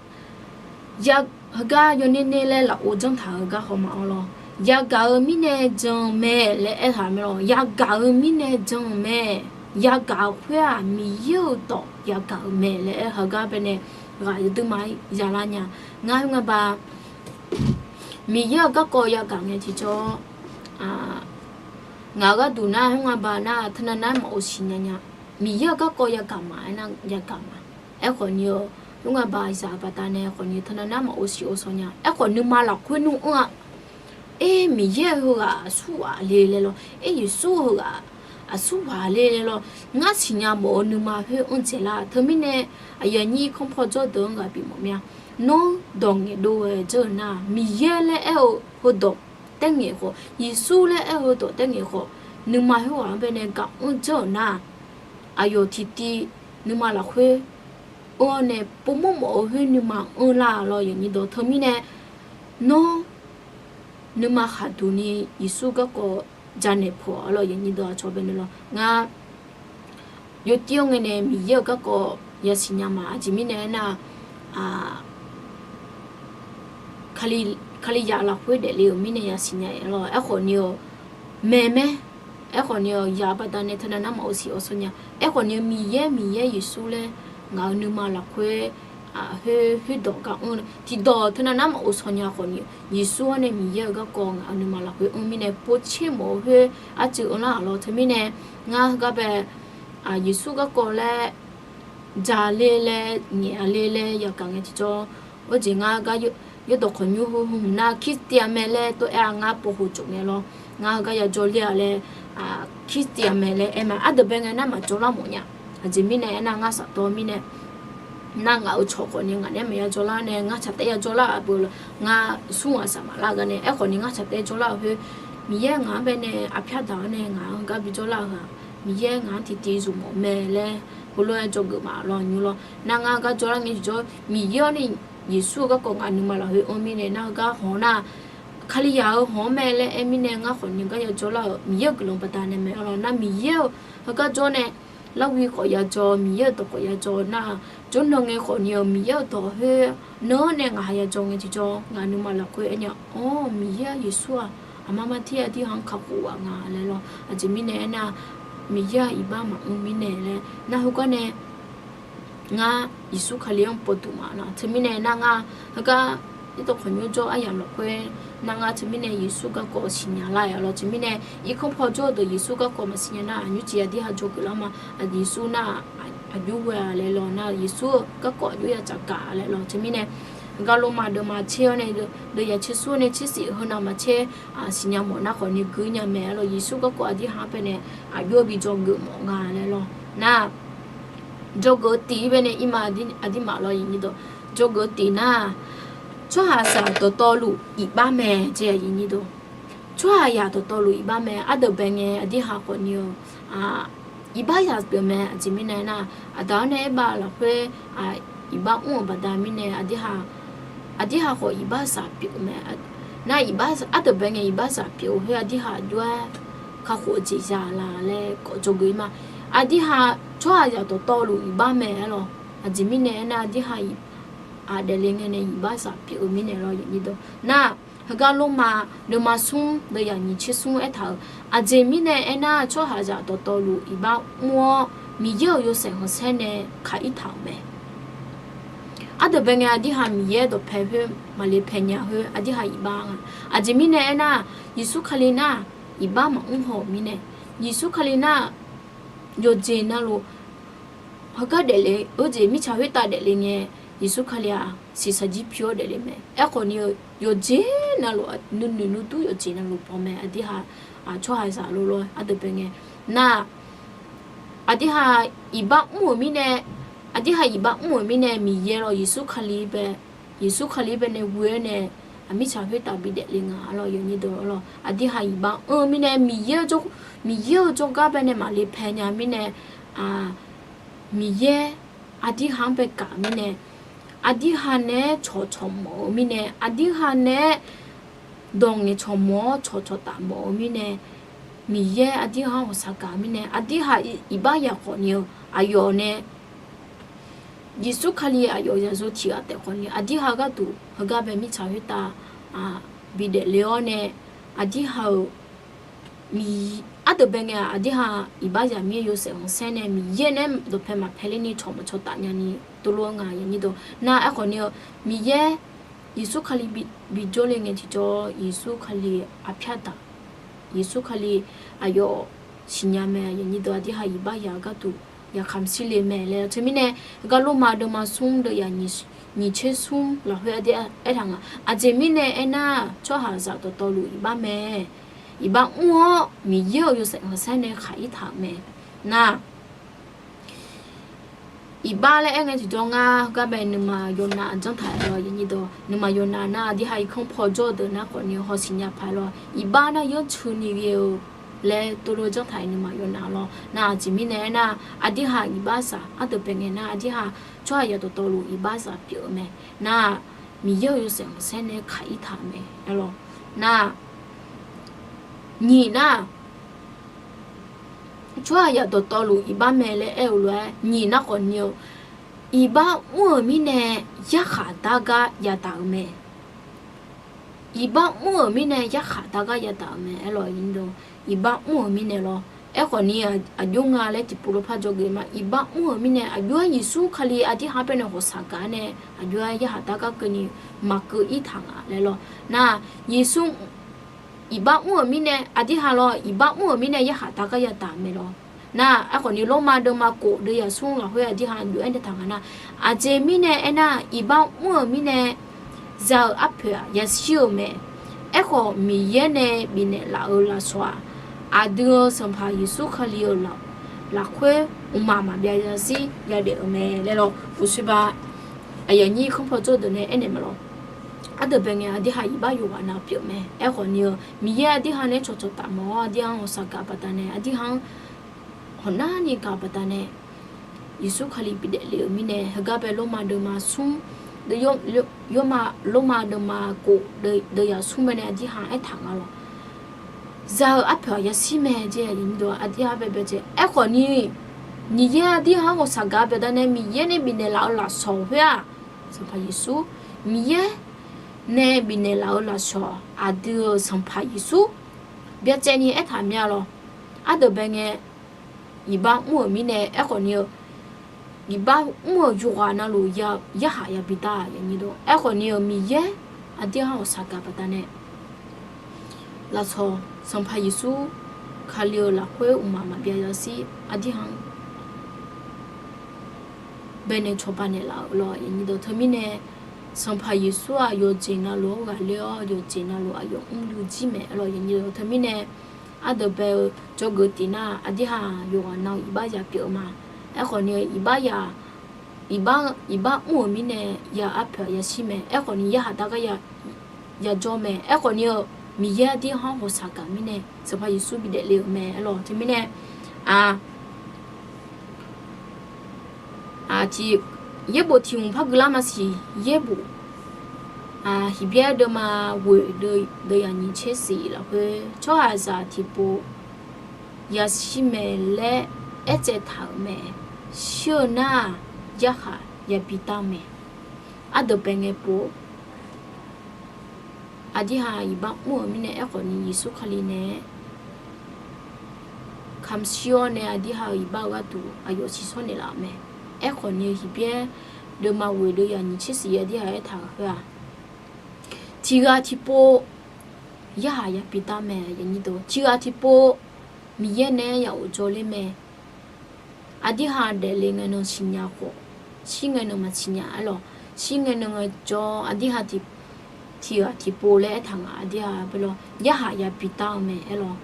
heugar yawner ner laer lafov janrtaq-eu gar hawma-awr lawr, yagaq-eu mirnae jan-eu mae laer aertaq-euq mae lawr. Yagaq-eu mirnae jan-eu mae. Yagaq-eu khoer-aq, Miqyaer-euq dawq yagaq-eu mae laer aer-eu heugar baenae ghaq yawduima yalar nya. Ngar khoerngae ba Miqyaer-euq garkawv yagaq ngae tiqjawr, ngaq-euq gharduq nar khoerngae ba nar teunav nar maqghov siq nya nya. Miqyaer-euq garkawv yagaq ma aernar yagaq ma. Aerkhawf ni-eu, khoerngae ba zaq-eu baqdanae khawf ni teunav nar maqghov siq ghovshaw nya. Aerkhawf nuima lafkhoer nmr anr-a. Aer, Miqyaer heughaq aqsur ghaq le laer lawr. Aer, Yeqsur heughaq aqsur ghaq le laer lawr. Ngar siqnya mawf-eu nuima khoer anr dzaeqlar. Teumirnae aqyuif aqnyir irkanr pawjawr deuq-anr ghaq bifmawf mir-a. Nawr dawq ngaeqdov-aer dzeur-eu nar, Miqyaer laer aer-eu heudawq taerngaeq khawf, Yeqsur laer aer-eu heudawq taerngaeq khawf, nuima khoerghaq-anr baenae gaq anr dzeur-euq nar, aqyawf tiqtiv nuima lafkhoer anr-awr nae povmawr mawf-eu khoer nuima anrlar lawr yanyir dawq. Teumirnae nawr nuima khaqduq ni Yeqsur garkawv janaeq peuq-awq lawr yanyir dawq. Aqcawq baenae lawr ngar yawtir-awr ngae nae Miqyaer-euq garkawv yasiq nya ma. Aqjeq mirnae aernar, Kalizaq lafkhoer daefle-euq mirnae yasiq nya-a lawr. Aerkhawf ni-eu mae mae. Aerkhawf ni-eu yaq-eu baqdanae teunav nar maqghov siq ghovshaw nya. Aerkhawf ni-eu Miqyaer Miqyaer Yeqsur laer ngaq-euq nuima lafkhoer khoer khoerdawq gar anr tiqdawq teunav nar maqghov shaw nya khawf ni, Yeqsur-anr nae Miqyaer-euq garkawv ngaq-euq nuima lafkhoer anr mirnae povtser mawf-eu khoer arcuiv anrlar-aq lawr. Teumirnae ngar heugar bae Yeqsur garkawv laer jale laer ngaeq-a le laer yagaq ngae tiqjawr, orjeq ngar gar yawrdawq khawqnymr heu hmq nar Christian mae laer tov-aer-a ngar povho tsof ngae lawr. Ngar heugar yajawr ler-a laer Christian mae laer aer ma. Ardeuq bae ngae nar maqjawrlar mawf nya. Aqjeq mirnae aernar ngar safdawr mirnae nar ngaq-euq cawq khawf ni ngaq naeq-aer maqya jawrlar nae ngar tsaq taef ya jawrlar-aq beu ngar smr ghaq saq maqlar gar nae. Aerkhawf ni ngar tsaq taef jawrlar-euq khoer Miqyaer ngaq-anr baenae arpyar daq-awr nae ngaq-anr gar bi jawrlar-eu-aq, Miqyaer ngaq-anr tiqtiv zmq mawf mae laer heulof-aer dzawgeuf ma lawr nymr lawr. Nar ngar gar jawrlar ngae tiqjawr Miqyaer-awr nae Yeqsur-eu garkawv ngaq nuima lafkhoer anr mirnae nar heugar hawq-awr nar, Kalizaq-eu hawq-anr mae laer aer mirnae ngar khawf ni gar ya jawrlar-euq Miqyaer-euq guiqlanq baqdanae mae-a lawr. Nar Miqyaer-euq heugar jawr nae larghoe khawf ya jawr, Miqyaer-euq dawq khawf ya jawr nar, jawrnan ngae khawf ni-eu Miqyaer-euq dawq khoer nan-anr nae ngaq ha ya jawr ngae tiqjawr ngaq nuima lafkhoer aernya, Awr, Miqyaer-aq Yeqsur-aq aqma mar tir-a tir ha-anr kakhof ghaq nga laer lawr. Aqjeq mirnae aernar, Miqyaer-aq iqbax maqmr mirnae laer nar heugar nae ngar Yeqsur Kali-anr pov duq ma lawr. Teumirnae nar ngar heugar yawrdawq khawqnymr jawr aryamq lafkhoer nar ngar teumirnae Yeqsur garkawv siqnya lar-a lawr. Teumirnae irkanr paw jawr-eu deuq Yeqsur garkawv maqsiq nya nar aqnymr ciq aqdirha dzawgeuf lar ma. Yeqsur nar aqjox ghoe-a laer lawr nar Yeqsur-eu garkawv aqjox ya tsafgaq laer lawr. Teumirnae heugar lormav deuvma tser-awr nae deuv ya tser sur nae tser shif heunav maqtser siqnya mawf nar khawf ni gui nya mae-a lawr. Yeqsur garkawv aqdirha-anr baenae aqjox bi dzawgeuf mawf nga laer lawr nar Dzawgeuf-eu tiq-ir bae nae irma aqdirmaf lawr, dzawgeuf-eu tiq nar, tsawrhaqzaq dawqtawvluf iqbax mae, tsawrhaqzaq dawqtawvluf iqbax mae. Ardeuq bae ngae aqdirhaq khawfni-eu iqbaxzaq pyeuf mae. Aqjeq mirnae aernar, aqda-awr nae aerbav lafkhoer iqbax mr-euq baqda mirnae, aqdirhaq khawf iqbaxzaq pyeuf-eu mae. Nar, ardeuq bae ngae iqbaxzaq pyeuf-eu khoer aqdirhaq aqjox-aer kakhof-eu jeq za la laer kawf dzawgeuf-ir ma. Aqdirhaq tsawrhaqzaq dawqtawvluf iqbax mae aer lawr. Aqjeq mirnae aernar, aqdirhaq daefle ngae nae iqbaxzaq pyeuf-eu mirnae lawr. Nar, heugar Lormav deuvma smr deuv yaq nyiq tser smr aertaq-euq, aqjeq mirnae aernar, tsawrhaqzaq dawqtawvluf iqbax mr-awr, Miqyaer-euq yawshaef khanqsaer nae kaq-ir taq-euq mae. Ardeuq bae ngae aqdirhaq Miqyaer dawqpae khoer maqle pae nya khoer aqdirhaq iqbax nga. Aqjeq mirnae aernar, Yeqsur Kali nar iqbax maqmr haw-euq mirnae, Yeqsur Kali nar yawqjeq navluf heugar daefle-eu jeq mirtsaq khoertav daefle ngae, Yeqsur Kali-aq siqsaqjir pi-awr daefle mae. Aerkhawfni-eu yawqjeq navluf nuinoeq nuidur yawqjeq navluf baw mae. Aqdirhaq tsawrhaqzaq lor lor ardeuq bae ngae nar, aqdirhaq iqbax mr-euq mirnae, aqdirhaq iqbax mr-euq mirnae Miqyaer lawr, Yeqsur Kali bae, Yeqsur Kali bae nae ghoe-aer nae mirtsaq khoertav bi daefle nga lawr. Aqdirhaq iqbax mr-eu mirnae Miqyaer-eu jawrgar bae nae maqle pae nya mirnae, Miqyaer aqdirhaq-anr bae kaq-euq mirnae, aqdirhaq naeq-aer cawqcawq mawf-eu mirnae, aqdirhaq naeq-aer dawq ngaeqcawq mawf-awr cawqcawq taf mawf-eu mirnae, Miqyaer aqdirhaq-anr ghawqshaq gaq-eu mirnae, aqdirhaq iqbax yaq khawfni-eu aqyawf nae Yeqsur Kali aqyawf yaqzo tiq ghaq taef khawfni aqdirhaq gharduq heugar bae mirtsaq khoertav bi daefle-awr nae, aqdirhaq-euq ardeuq bae ngae-aq, aqdirhaq iqbax yaq mir-eu yawshaef khanqsaer nae Miqyaer nae dawqpae maqpae lerni cawq maqcawq taf nyani tov lof-aer nga. Nar, aerkhawfni-eu Miqyaer Yeqsur Kali bijawr le ngae tiqjawr, Yeqsur Kali aqpyar daq, Yeqsur Kali aqyawf siqnya mae. Aqdirhaq iqbax yaq-eu gharduq yaqkaq maqshir le mae laer teumirnae, heugar Lormav deuvma smr deuv yaq nyiq tser smr lafkhoer aqdir aertaq nga. Aqjeq mirnae aernar, tsawrhaqzaq dawqtawvluf iqbax mae. Iqbax mr-awr Miqyaer-euq yawshaef khanqsaer nae kaq-ir taq-euq mae. Nar, iqbax laer aer ngae tiqjawr ngar heugar bae nuima yawnav janrtaq-aer lawr. Nuima yawnav nar aqdirhaq irkanr paw jawr-eu deuq nar khawfni hawsiq nya paq-aer lawr. Iqbax nar yanrcuni ghae-eu laer tov lof-aer janrtaq-aer nuima yawnav lawr. Nar, aqjeq mirnae aernar, aqdirhaq iqbaxzaq ardeuq bae ngae nar aqdirhaq tsawrhaqzaq dawqtawvluf iqbaxzaq pyeuf-eu mae. Nar, Miqyaer-euq yawshaef khanqsaer nae kaq-ir taq-euq mae aer lawr. Nar, nyiq nar, tsawrhaqzaq dawqtawvluf iqbax mae laer aer-eu lof-aer nyiq nar khawfni-eu, iqbax mr-euq mirnae yarkhaq dar gar yadaq-euq mae. Iqbax mr-euq mirnae yarkhaq dar gar yadaq-euq mae aer lawr. Iqbax mr-euq mirnae lawr. Aerkhawfni aqjox nga laer tiqpov lawr par dzawgeuf ma. Iqbax mr-euq mirnae aqjox-aer Yeqsur Kali aqdirhaq bae nae ghawqshaq gaq-aer nae aqjox-aer yarkhaq dar gar keuvni maqkeuv-ir taq nga laer lawr. Nar, Yeqsur iqbax mr-euq mirnae aqdirhaq lawr, iqbax mr-euq mirnae yarkhaq dar gar yadaq-euq mae lawr. Nar, aerkhawfni Lormav deuvma kof deuv yaq smr lafkhoer aqdirhaq jov-aer nae taq nga nar, aqjeq mirnae aernar, iqbax mr-euq mirnae za-euq arpoeq-aq yashir-eu mae. Aerkhawf Miqyaer nae bifnaeq laf-euq lafsawq-aq, aqdui-euq Sanqpaq Yeqsur Kali-euq lafkhoer mqmaq maqbyav yashir yadaef-euq mae laer lawr. Uqshoe ba aqyawf nyir kanr paw jawr deuq nae aernaeq ma lawr. Ardeuq bae ngae aqdirhaq iqbax yawqghaq nav pyeuf mae. Aerkhawfni-eu Miqyaer aqdirhaq nae cawqcawq taf mawf-awr aqdirhaq-anr ghawqshaq gaq baqdanae aqdirhaq-anr hawqnavni gaq baqdanae Yeqsur Kali bidaef le-euq mirnae heugar bae Lormav deuvma smr, Lormav deuvma kof deuv yaq smr bae nae aqdirhaq aertaq nga lawr. Za-euq arpoeq-aq yashir mae jeq aqdirhaq bae bae jeq. Aerkhawfni Miqyaer aqdirhaq-anr ghawqshaq gaq baqdanae Miqyaer nae bifnaeq laf-eu lafsawq khoer-aq, Sanqpaq Yeqsur, Miqyaer nae bifnaeq laf-eu lafsawq aqdui-euq Sanqpaq Yeqsur byacaevni aertaq mir-a lawr. Ardeuq bae ngae iqbax mr-euq mirnae aerkhawfni-eu iqbax mr-euq yawqghaq navluf yarkhaq yabi dar-a. Aerkhawfni-eu Miqyaer aqdirhaq-anr ghawqshaq gaq baqdanae lafsawq Sanqpaq Yeqsur Kali-euq lafkhoer mqmaq maqbyav yashir aqdirhaq-anr bae nae cawba naeqlaf-euq lawr. Teumirnae Sanqpaq Yeqsur-aq yawqjeq navluf-anr ghaqler-awr yawqjeq navluf aqyawf mrluiv jir mae lawr. Teumirnae ardeuq bae-eu dzawgeuf tiq nar aqdirhaq yawqghaq nav-eu iqbax ya pyeuf-eu ma. Aerkhawf ni-eu iqbax ya, iqbax, iqbax mr-euq mirnae ya arpoeq yashir mae. Aerkhawf ni yarhaq dar gar ya, yajawr mae. Aerkhawf ni-eu Miqyaer ardirghaq-anr ghawqshaq gaq mirnae Sanqpaq Yeqsur bidaef le-euq mae aerlawq. Teumirnae, a, tiq, yaerbof tiq hmq par guilar maqsiq, yaerbof, a, Heqbyaer deuvma ghoeq deuv, deuv yaq nyiq tser siq lafkhoer tsawrhaqzaq tiqpov yashir mae laer aertsaev taq-euq mae. Shir-eu nar-aq, yarkhaq yabi dar-eu mae. Ardeuq bae ngae pov, aqdirhaq iqbax mr-euq mirnae aerkhawf ni Yeqsur Kali nae-a kamq shir-awr nae aqdirhaq-euq iqbax-eu gharduq aqyawf siqshawr naeqlaf-euq mae. Aerkhawf ni Heqbyaer deuvma ghoeq deuv yaq nyiq tser siq aqdirhaq aertaq-euq khoer-aq, tiq ghaq tiqpov yarhaq yabi dar mae. Tiq ghaq tiqpov Miqyaer nae-a ya ghof jawrler mae. Aqdirhaq daefle ngae nan siqnya khawf, shir ngae nan maqsiqnya aerlawq. Shir ngae nan ngaejawr aqdirhaq tiq, tiq ghaq tiqpov laer aertaq nga aqdirhaq bae lawr yarhaq yabi dar-eu mae aerlawq.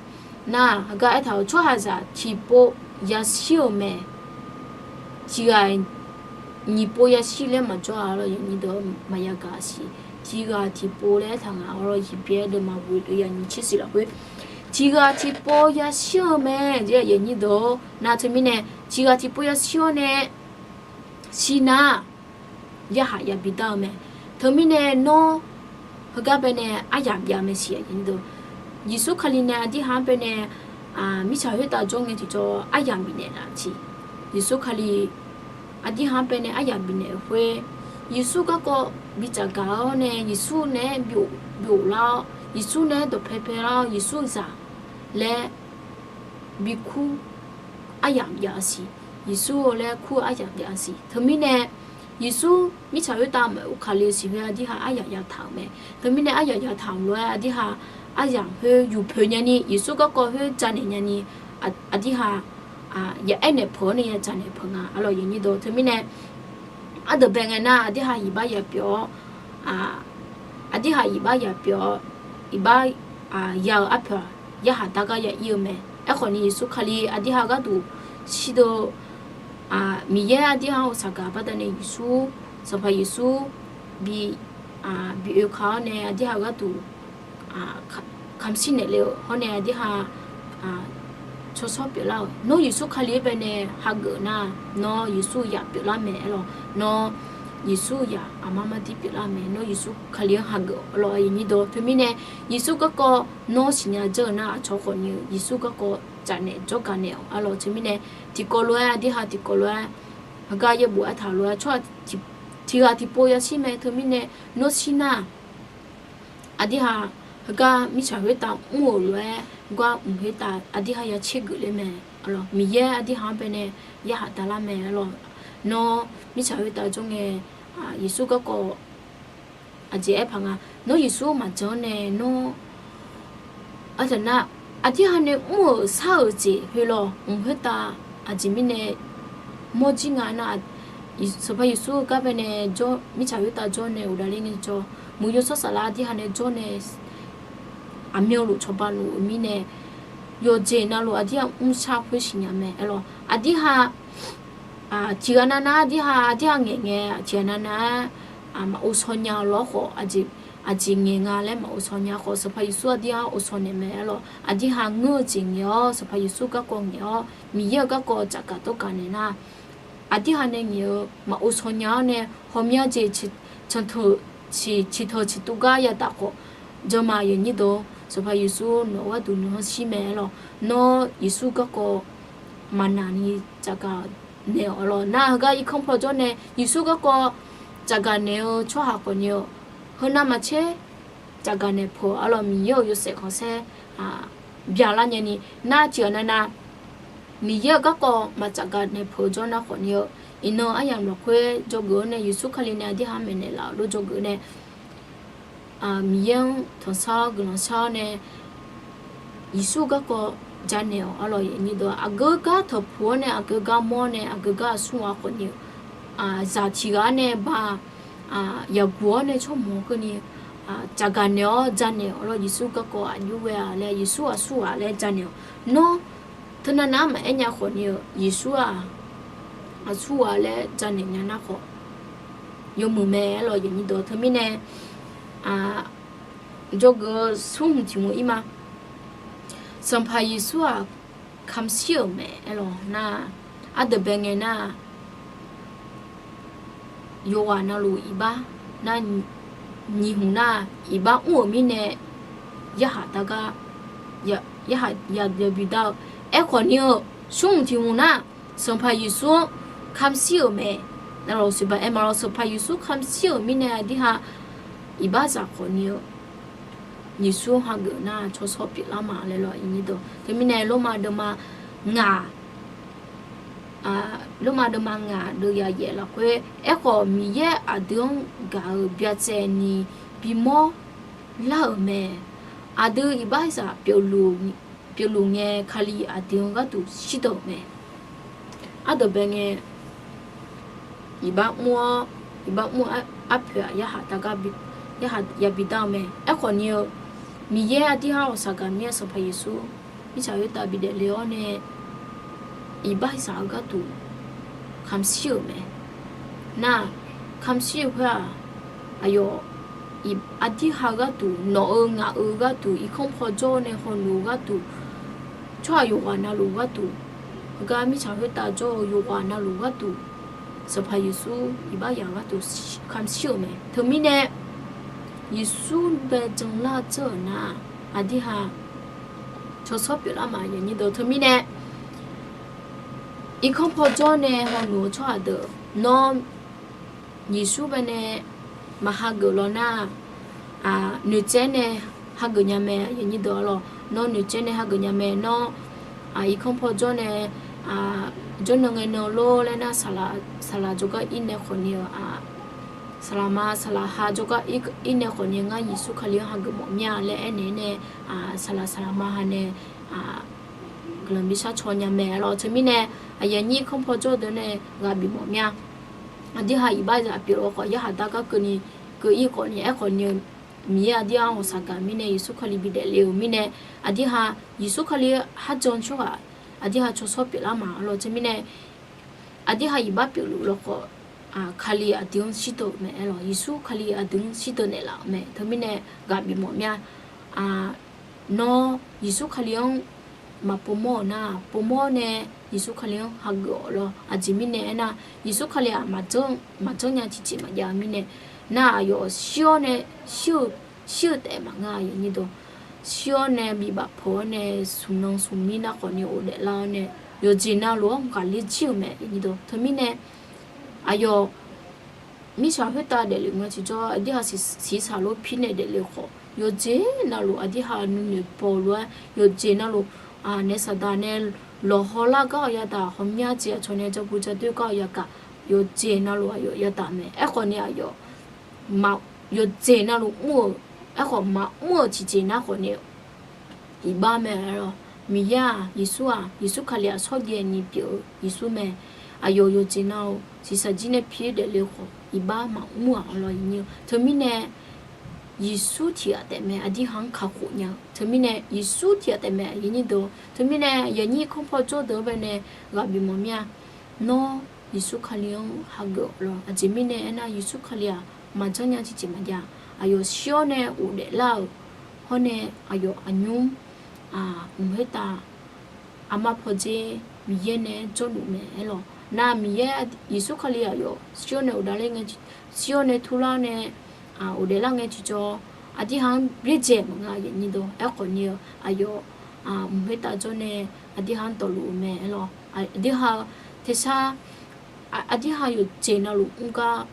Nar-aq, heugar aertaq-euq tsawrhaqzaq tiqpov yashir-euq mae. Tiq ghaq nyiq pov yashir laer maqjawr-a lawr, yaqnyir deuq maqya gaq siq. Tiq ghaq tiqpov laer aertaq nga lawr, Heqbyaer deuvma ghoeq deuv yaq nyiq tser siq lafkhoer tiq ghaq tiqpov yashir-eu mae. Yaqnyir deuq-or, nar teumirnae tiq ghaq tiqpov yashir-awr nae shir nar-aq, yarhaq yabi dar-eu mae. Teumirnae nawr heugar bae nae aryamq jav mae siq. Yeqsur Kali nae aqdirhaq-anr bae nae mirtsaq khoertav jawr ngae tiqjawr aryamq bifnaeq laf-euq tiq, Yeqsur Kali aqdirhaq-anr bae nae aryamq bifnaeq-euq khoer, Yeqsur garkawv bi tsafgaq-awr nae Yeqsur nae-aer bi ghof lar-awr, Yeqsur nae-aer dawqpae pae lar-awr, Yeqsur zaq laer bi kur aryamq jav-eu siq. Yeqsur-eu laer kur-eu aryamq jav-eu siq. Teumirnae Yeqsur mirtsaq khoertav maqoe Kali-eu siq khoer aqdirhaq aryamq jav taq-euq mae. Teumirnae aryamq jav taq-euq lof-aer aqdirhaq aryamq khoer yuqpoeq nyani Yeqsur garkawv khoer janaeq nyani aqdirhaq ya aernaeq peuq-awr nae ya janaeq peuq nga arlawq yaqnyir deuq. Teumirnae ardeuq bae ngae nar aqdirhaq iqbax ya pyeuf-awr, aqdirhaq iqbax ya pyeuf-awr, iqbax ya-eu arpoeq-aq yarhaq dar gar ya ir-eu mae. Aerkhawf ni Yeqsur Kali aqdirhaq gharduq shir deuq Miqyaer aqdirhaq-anr ghawqshaq gaq baqdanae Yeqsur, Sanqpaq Yeqsur bi, bi oeka-awr nae aqdirhaq gharduq kamq shir naeqle-eu hawr nae aqdirhaq tsawrshawr pyeuflar-euq. Nawr Yeqsur Kali-anr bae nae hageuf nar, nawr Yeqsur-eu yaq pyeuflar mae aerlawq. Nawr Yeqsur-eu yaq aqmar mardir pyeuflar mae. Nawr Yeqsur Kali-anr hageuf arlawq yaqnyir deuq. Teumirnae Yeqsur garkawv nawr siqnya dzeur-eu nar aqcawq khawf ni-eu Yeqsur garkawv jaqnaeq jawrgaq naeq-awq arlawq. Teumirnae tiqkawv lof-aer aqdirhaq tiqkawv lof-aer heugar yaerbof aertaq lof-aer tsawrhaq tiqghaq tiqpov yashir mae. Teumirnae nawr shir nar aqdirhaq heugar mirtsaq khoertav mr-euq lof-aer gar mq khoertav aqdirhaq ya tsergeuf ler mae. Miqyaer aqdirhaq-anr bae nae yarhaq davlar mae arlawq. Nawr mirtsaq khoertav jawr ngae Yeqsur garkawv aqjeq aerpaq nga. Nawr Yeqsur maqjan-anr nae nawr aqtaq nar aqdirhaq nae mr-euq shar-euq jeq khoerlawq mq khoertav aqjeq mirnae mawrjir nga nar, Sanqpaq Yeqsur-eu gar bae nae mirtsaq khoertav jawr nae uqdavler ngae jawr, muiq yawshawr saflar aqdirhaq nae jawr nae aqmyanluf cawba luf-eu mirnae yawqjeq navluf aqdirhaq mrshar khoer siqnya mae aerlawq. Aqdirhaq tiqghaq navnav aqdirhaq, aqdirhaq ngaeq ngae tiqghaq navnav-aer maqghovshaw nya-eu lawr khawf, aqjeq ngaeq nga laer maqghovshaw nya khawf Sanqpaq Yeqsur aqdirhaq-anr ghovshaw naeq mae aerlawq. Aqdirhaq ngeur-eu jeq ngaeq-awr Sanqpaq Yeqsur garkawv ngaeq-awr Miqyaer-euq garkawv tsafgaq tawrgaq naeq nar, aqdirhaq nae ngaeq-eu maqghovshaw nya-awr nae hawmya jeq ciqteuq ciqtuv gar yadaq khawf, janrma yaqnyir deuq, Sanqpaq Yeqsur nawq-eu gharduq nuikhanr shir mae aerlawq. Nawr Yeqsur garkawv maqnaq ni tsafgaq naeq-awq arlawq. Nar heugar irkanr paw jawr nae Yeqsur garkawv tsafgaq naeq-eu tsawrhaq khawfni-eu, heunav maqtser tsafgaq naeq peuq-eu arlawq. Miqyaer-euq yawshaef khanqsaer byalar nyani nar tiqghaq navnav Miqyaer-euq garkawv maqtsafgaq naeq peuq-eu jawr nar khawfni-eu, iqnan aryamq lafkhoer dzawgeuf-awr nae Yeqsur Kali nae aqdirhaq-anr maeqnaeq laf-eu lof dzawgeuf nae Miqyaer-anr tanqshar-awr guiqlanq shar-awr nae Yeqsur garkawv janaeq-awq arlawq yaqnyir deuq. Aqgeu gar tanqpuq-awr nae aqgeu gar mawr-awr nae aqgeu gar aqsur ghaq khawfni-eu, zaq tiqghaq-awr nae ba yaqguq-awr nae tsawrmawq keuvni tsafgaq naeq-awr janaeq-awq arlawq. Yeqsur garkawv aqjox ghae-a laer Yeqsur aqsur ghaq laer janaeq-awq. Nawr teunav nav-aer maqaer nya khawfni-eu Yeqsur-aq aqsurghaq laer janaeq nya nar khawf, yawmuiq mae aerlawq, aqyuif aqnyir deuq. Teumirnae, jawrgeuf-eu smrhmq tiq hmq ir ma. Sanqpaq Yeqsur-aq, kamq shir-euq mae aerlawq nar, aqdui bae ngae nar, yawqghaq navluf iqbax nar, nyiq hmq nar, iqbax mr-euq mirnae, yarkhaq dar gar, yarkhaq ya bi dar-eu. Aerkhawf ni-eu, smrhmq tiq hmq nar, Sanqpaq Yeqsur-anr kamq shir-euq mae. Navluf siqbaq aer ma lawr, Sanqpaq Yeqsur kamq shir-euq mirnae aqdui ha iqbaxzaq khawf ni-eu, Yeqsur-anr hageuf nar tsawrshawr pyeuflar ma laer lawr, aqyuif aqnyir deuq. Teumirnae Lormav deuvma ngaq, Lormav deuvma ngaq deuv ya yaef lafkhoer, aerkhawf Miqyaer aqdui-anr gaq-euq byacaevni bimawr lar-euq mae. Aqdui iqbaxzaq pyeufluf ngae Kali aqdui-anr gharduq shirdanq-euq mae. Aqdui bae ngae, iqbax mr-awr, iqbax mr-eu arpoeq-aq yarkhaq dar gar, yarkhaq ya bi dar-eu mae. Aerkhawf ni-eu, Miqyaer aqdui ha-awq saqgaq mir-aer Sanqpaq Yeqsur mirtsaq khoertav bidaef le-awr nae, iqbaxzaq-eu gharduq kamq shir-euq mae. Nar, kamq shir-eu khoer-aq, aqyawf aqdui ha-eu gharduq, nawq-eu ngaq-eu gharduq, irkanr paw jawr-eu nae hawluf-eu gharduq, tsawrhaq yawqghaq navluf gharduq, heugar mirtsaq khoertav jawr-eu yawqghaq navluf gharduq, Sanqpaq Yeqsur iqbaxzaq gharduq kamq shir-euq mae. Teumirnae, Yeqsur bae janlar dzeur-euq nar, aqdui ha tsawrshawr pyeuflar ma, aqyuif aqnyir deuq. Teumirnae, irkanr paw jawr nae hawluf-eu tsawrhaq deuq, nawr Yeqsur bae nae maq hageuf lawr nar, noeqtsaev nae hageuf nya mae, aqyuif aqnyir deuq lawr. Nawr noeqtsaev nae hageuf nya mae. Nawr irkanr paw jawr nae, jawrnan ngae nan lor laer nar, saqlaq jawrgar ir nae khawf ni-eu, saqlaq ma saqlaq ha jawrgar ir nae khawf ni-eu, ngar Yeqsur Kali-anr hageuf mawf mir-a laer aernaeq nae, saqlaq saqlaq ma ha nae guiqlanq bishar caw nya mae lawr. Teumirnae, aqyuif aqnyir irkanr paw jawr deuq nae ghaq bif mawf mir-a. Aqdui ha iqbaxzaq pyeuf-eu khawf, yarkhaq dar gar keuvni, keuv ir khawf ni, aerkhawf ni-eu, Miqyaer aqdui ha-awq saqgaq mirnae, Yeqsur Kali bidaef le-euq mirnae, aqdui ha Yeqsur Kali kharjan tsawrhaq, aqdui ha tsawrshawr pyeuflar ma lawr. Teumirnae, aqdui ha iqbax pyeufluf lawr khawf, Kali aqdui-anr shirdan-euq mae aer lawr. Yeqsur Kali aqdui-anr shirdan naeqlaf-euq mae. Teumirnae ghaq bif mawf mir-a. Nawr Yeqsur Kali-anr maq povmawr-euq nar, povmawr nae Yeqsur Kali-anr hageuf-awq lawr. Aqjeq mirnae aernar, Yeqsur Kali-aq maqjanr nya tiqjeq maqjav-eu mirnae, nar aqyawf shir-awr nae, shir-eu taef maqngeur-a, aqyuif aqnyir deuq. Shir-awr nae bibaf peuq-awr nae, smq nan smq mir nar khawf ni ghofdaef lar-awr nae, yawqjeq navluf-anr ghaqler jir-euq mae, aqyuif aqnyir deuq. Teumirnae, aqyawf mirtsaq khoertav daeflef ngae tiqjawr, aqdui ha siqsaq lof pirnae daeflef-eu khawf, yawqjeq navluf aqdui ha nuinoeq paw lof-aer, yawqjeq navluf naef saqdaq nae lawqhaw lar gar-awq yadaq, hawmya jeq aqcawq nae jabu jadoer gar-awq yagaq, yawqjeq navluf aqyawf yadaq mae. Aerkhawf ni aqyawf yawqjeq navluf mr-euq, aerkhawf maqmr-euq tiqjeq nar khawf ni iqbax mae aer lawr. Miqyaer-aq, Yeqsur-aq, Yeqsur Kali-aq, shawrjaev ni pyeuf-eu Yeqsur mae. Aqyawf yawqjeq navluf siqsaq jir nae pir daefle-eu khawf, iqbax maqmr-aq lawr, aqyuif aqnyir-eu. Teumirnae, Yeqsur tiqghaq taef mae aqdui ha-anr kakhof nya-eu. Teumirnae, Yeqsur tiqghaq taef mae, aqyuif aqnyir deuq. Teumirnae, aqyuif aqnyir irkanr paw jawr deuq-anr bae nae ghaq bif mawf mir-a. Nawr Yeqsur Kali-anr hageuf-awq lawr. Aqjeq mirnae aernar, Yeqsur Kali-aq, maqjanr nya tiqjeq maqjav. Aqyawf shir-awr nae ghofdaef lar-euq hawr nae, aqyawf aqnymr mq khoertav aqma pawdzer Miqyaer nae jawrluf mae aer lawr. Nar Miqyaer Yeqsur Kali aqyawf shir-awr nae ghofdaef lar ngae, shir-awr nae turlar nae ghofdaef lar ngae tiqjawr, aqdui ha-anr byaerdzae maqngeur, aqyuif aqnyir deuq. Aerkhawf ni-eu aqyawf mq khoertav jawr nae aqdui ha-anr dawqluf-eu mae aer lawr. Aqdui ha-eu tersar, aqdui ha yawqjeq navluf mr gar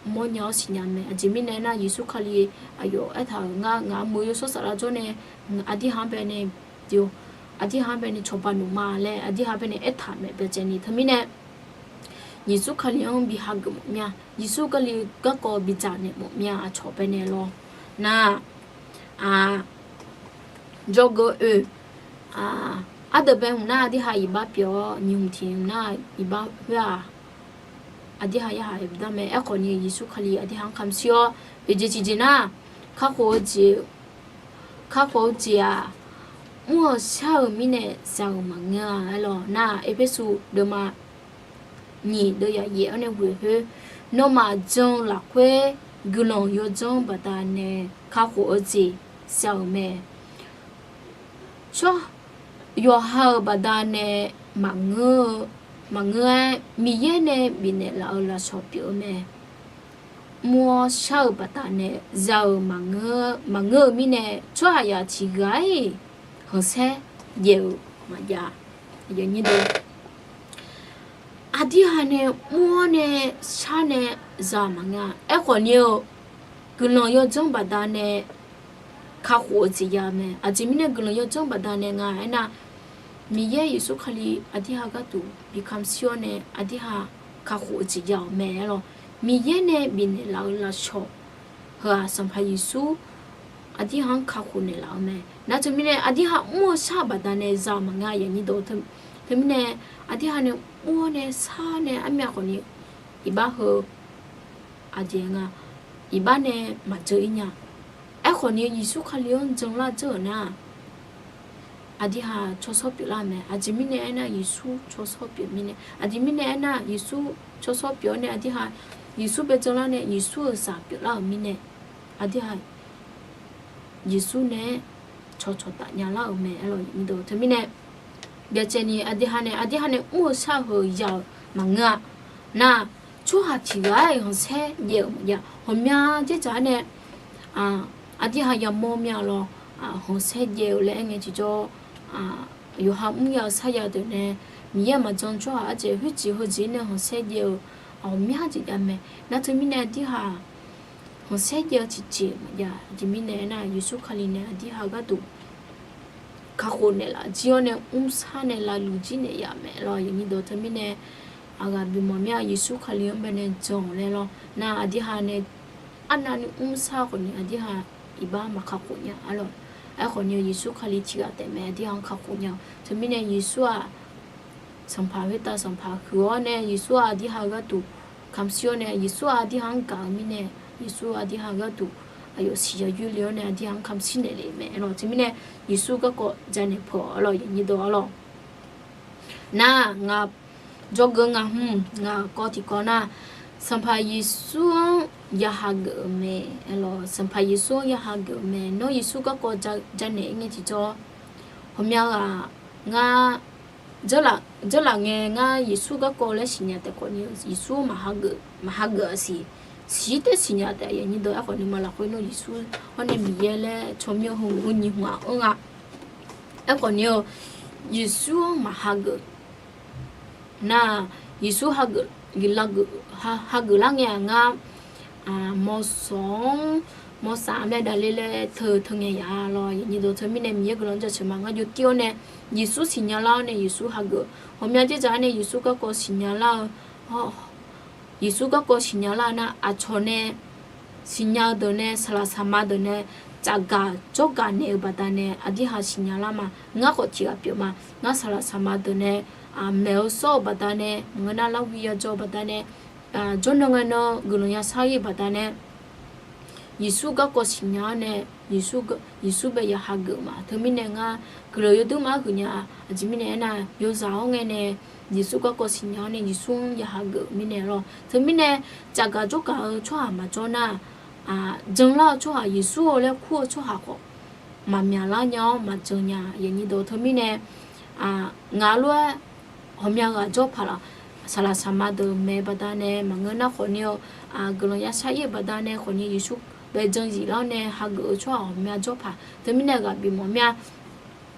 mawrnya-awr siqnya mae. Aqjeq mirnae aernar, Yeqsur Kali aqyawf aertaq-euq, ngar ngaq-euq meuq yawshawr saflar jawr nae aqdui ha-anr bae nae, aqdui ha-anr bae nae cawba noeq ma laer aqdui ha bae nae aertaq mae byacaevni. Teumirnae Yeqsur Kali-anr bi hageuf mawf mir-a. Yeqsur Kali garkawv bi dzaq naeq mawf mir-a, aqcawq bae nae lawr. Nar, jawrgeuf oe, aqdui bae hmq nar aqdui ha iqbax pyeuf-awr, nyiq hmq tiq hmq nar iqbax khoer-aq, aqdui ha yarkhaq yabidar mae. Aerkhawf ni Yeqsur Kali aqdui ha-anr kamq shir-awr, oeq jeq tiqjeq nar, kakhof-eu jeq kakhof-eu jeq-aq, mr-eu shar-eu mirnae za-euq maqngeur-a aer lawr. Nar Erpersu deuvma nyiq deuv yaf yaef-awr nae ghoeq khoer, nawmaf jan-eu lafkhoer guiqlanq yawdzanr baqdanae kakhof-eu jeq za-euq mae. Tsawr, yawqha-euq baqdanae maqngeur-eu, maqngeur-aer Miqyaer nae bifnaeq laf-eu lafsawq pyeuf-eu mae. Mr-awr shar-euq baqdanae za-euq maqngeur-eu mirnae, tsawrhaqzaq tiqghaq-iq khanqsaer jaev-euq maqjav. Aqdirhaq nae mr-awr nae shar nae za maqngeur-a. Aerkhawf ni-eu, guiqlanq yawdzanr baqdanae kakhof-eu jeq ya mae. Aqjeq mirnae guiqlanq yawdzanr baqdanae nga aernar, Miqyaer Yeqsur Kali aqdirhaq gharduq bi kamq shir-awr nae aqdirhaq kakhof-eu jeq ya-euq mae aerlawq. Miqyaer nae bifnaeq laf-eu lafsawq heu-aq Sanqpaq Yeqsur aqdirhaq-anr kakhof naeqlaf-eu mae. Nar teumirnae aqdirhaq mr-eu shar-eu baqdanae za-eu maqngeur-a. Teumirnae aqdirhaq nae mr-awr nae shar nae armyav khawf ni iqbax heu aqjeq nga, iqbax nae maqdzeur-ir nya. Aerkhawf ni Yeqsur Kali-anr janlar dzeur-euq nar, aqdirhaq tsawrshawr pyeuflar-eu mae. Aqjeq mirnae aernar, Yeqsur tsawrshawr pyeuf mirnae. Aqjeq mirnae aernar, Yeqsur tsawrshawr pyeuf-awr nae aqdirhaq Yeqsur bae janlar nae Yeqsur-euq zaq pyeuflar-euq mirnae, aqdirhaq Yeqsur nae-aer cawqcawq taf nyalar-euq mae aerlawq. Teumirnae byacaevni aqdirhaq nae, aqdirhaq nae mr-eu shar-eu heu ya-euq maqngeur-a. Nar, tsawrhaq tiqghaq-iq khanqsaer jaev-euq maqjav. Ghawqmya dzerdzaq-aer nae aqdirhaq yamawr myav lawr, khanqsaer jaev-eu laer aer ngae tiqjawr, yawqha mrya-eu sarya deuq nae, Miqyaer maqjan tsawrhaq arjeq khoerjeq heujeq-ir nae khanqsaer jaev-eu ghawqmya jeq jav mae. Nar teumirnae aqdirhaq khanqsaer jaev-eu tiqjeq maqjav. Aqjeq mirnae aernar, Yeqsur Kali nae aqdirhaq gharduq kakhof naeqlaf jir-awr nae mrshar nae lavluq jir naeq yaf mae lawr. Teumirnae aqghaq bimawq mir-a, Yeqsur Kali-anr bae nae jan-awq laer lawr. Nar aqdirhaq nae arnavni mrshar khawf ni aqdirhaq iqbax maqkakhof nya arlawq. Aerkhawf ni-eu Yeqsur Kali tiqghaq taefmae aqdirhaq-anr kakhof nya-awq. Teumirnae Yeqsur-aq Sanqpaq khoertav Sanqpaq huiq-awr nae Yeqsur-aq aqdirhaq gharduq kamq shir-awr nae Yeqsur-aq aqdirhaq-anr gaq-eu mirnae, Yeqsur aqdirhaq gharduq aqyawf siq ya yoerle-awr nae aqdirhaq-anr kamq shir naeqle mae lawq. Teumirnae Yeqsur garkawv janaeq peuq-awq arlawq, yaqnyir dawq arlawq. Nar ngaq jawrgeuf-eu ngaq hmq ngaq kawv tiqkawv nar, Sanqpaq Yeqsur-anr ya hageuf-eu mae. Aerlawq, Sanqpaq Yeqsur-anr ya hageuf-eu mae. Nawr Yeqsur garkawv janaeq-ir ngae tiqjawr, ghawqmya ghaq ngar dzeurlaf ngae ngar Yeqsur garkawv laer siqnya taef khawf ni Yeqsur maqhageuf, maqhageuf-a siq. Siq-ir taef siqnya taef yaqnyir dawq. Aerkhawf ni ma lafkhoer nawr Yeqsur hawr nae Miqyaer laer tsawrmyanr heu nyiq hmq-aq anr nga. Aerkhawf ni-eu Yeqsur-anr maqhageuf nar, Yeqsur hageuf, hageuf lar ngae-aq ngar mawsawq-anr mawsaq-anr laer davler laer teu teu ngae ya lawr. Yaqnyir dawq. Teumirnae Miqyaer guiqlanq jaceuq ma. Ngar jov tir-awr nae Yeqsur siqnya lar-awr nae Yeqsur hageuf. Ghawqmya dzerdzaq-aer nae Yeqsur garkawv siqnya lar-eu Yeqsur garkawv siqnya lar-eu nar, aqcawq nae siqnya-eu deuq nae saqlaq saqma deuq nae tsafgaq jawrgaq naeq-eu baqdanae aqdirhaq siqnya lar ma. Ngar khawf tiqghaq pyeuf ma. Ngar saqlaq saqma deuq nae maeq-eu sawr-eu baqdanae maqngeur nar larwi ya dzaw-eu baqdanae jawrnan ngaenan guiqlanq ya shar-ir-eu baqdanae Yeqsur garkawv siqnya-awr nae Yeqsur bae ya hageuf ma. Teumirnae ngar guiqlanq yawduirma-aer huiqnya-a. Aqjeq mirnae aernar, yawzaq-awr ngae nae Yeqsur garkawv siqnya-awr nae Yeqsur-anr ya hageuf mirnae lawr. Teumirnae tsafgaq jawrgaq-eu tsawrhaq maqjawr nar, janlar-eu tsawrhaq Yeqsur-eu laer kur-eu tsawrhaq khawf maqmyaq lar nya-awr maqjan nya. Yaqnyir dawq. Teumirnae ngaq lof-aer ghawqmya ghaq jawr paq laf, saqlaq saqma deuq maeq-eu baqdanae maqngeur nar khawf ni-eu guiqlanq ya shar-ir-eu baqdanae khawf ni Yeqsur bae jan zif lar-awr nae hageuf-eu tsawrhaq ghawqmya jawr paq. Teumirnae ghaq bifmawf mir-a.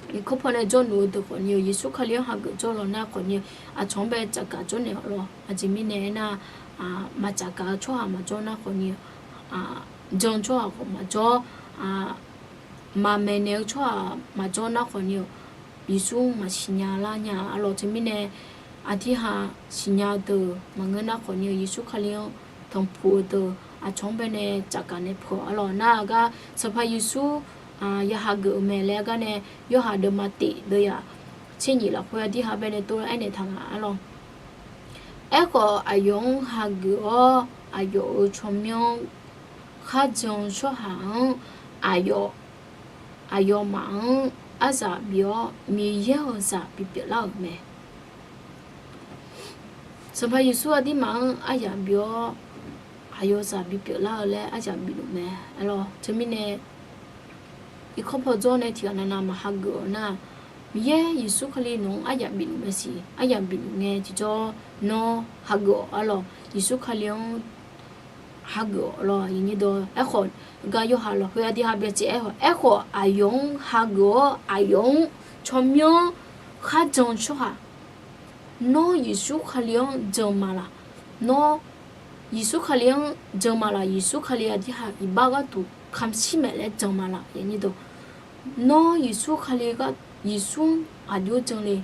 Iqkawr pawnae jawrluf-eu deuq khawf ni-eu Yeqsur Kali-anr hageuf jawr law nar khawf ni aqcawq-anr bae tsafgaq jawrnaeq-awq lawr. Aqjeq mirnae aernar, maqtsafgaq-eu tsawrhaq maqjawr nar khawf ni jan tsawrhaq khawf maqjawr, maqmaeq naeq-eu tsawrhaq maqjawr nar khawf ni-eu Yeqsur maqsiqnya lar nya-a lawr. Teumirnae aqdirhaq siqnya-eu deuq maqngeur nar khawf ni-eu Yeqsur Kali-anr tanqpuq-eu deuq aqcawq-anr bae nae tsafgaq naeq peuq-awq arlawq. Nar aqgar Sanqpaq Yeqsur ya hageuf-eu mae laer aqgar nae yawhaq deuvma tif deuv yaf tser nyif lafkhoer aqdirhaq bae nae tov-aer aernaeq taq nga arlawq. Aerkhawf aqyawf-anr hageuf-awr aqyawf-euq tsawrmyanr kharjan-eu tsawrhaq-anr aqyawf, aqyawfmaf-anr aryaq bif-awr Miqyaer-euq zaq bipyeuf lar-euq mae. Sanqpaq Yeqsur aqdirmaf-anr aryaq bif-awr, aqyawf zaq bipyeuf lar-eu laer aryaq bifluf mae. Aerlawr teumirnae, irkanr paw dzawr nae tiqghaq navnav maqhageuf-awq nar, Miqyaer Yeqsur Kali nawq-anr aryaq bifluf mae siq. Aryaq bifluf ngae tiqjawr nawr hageuf-awq. Aerlawr Yeqsur Kali-anr hageuf-awq lawr. Aerkhawf, gar yawhaiq lafkhoer aqdui ha byacaev aerkhawf, aerkhawf aqyawf-anr hageuf-awr aqyawf-anr tsawrmyanr kharjan-eu tsawrhaq, nawr Yeqsur Kali-anr jan ma laq? Nawr Yeqsur Kali-anr jan ma laq? Yeqsur Kali aqdui ha iqbax gharduq kamq shir maeq laer jan ma laq? Nawr Yeqsur Kali, Yeqsur aqjox jan le.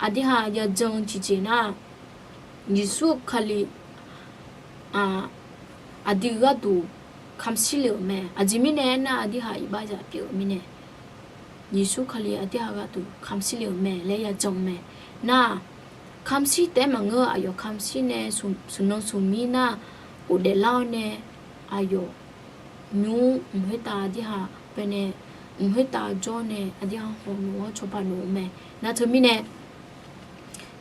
Aqdui ha yajan tiqjeq nar, Yeqsur Kali aqdui gharduq kamq shir le-euq mae. Aqjeq mirnae aernar, aqdui ha iqbaxzaq pyeuf-eu mirnae, Yeqsur Kali aqdui ha gharduq kamq shir le-euq mae laer yajan-eu mae. Nar, kamq shir taef-aer maqngeur. Aqyawf kamq shir nae smq nan smq mir nar, ghofdaef lar-awr nae aqyawf nymr mq khoertav aqdui ha baenae, mq khoertav jawr nae aqdui ha hawq noeq-awr cawba noeq-eu mae. Nar teumirnae,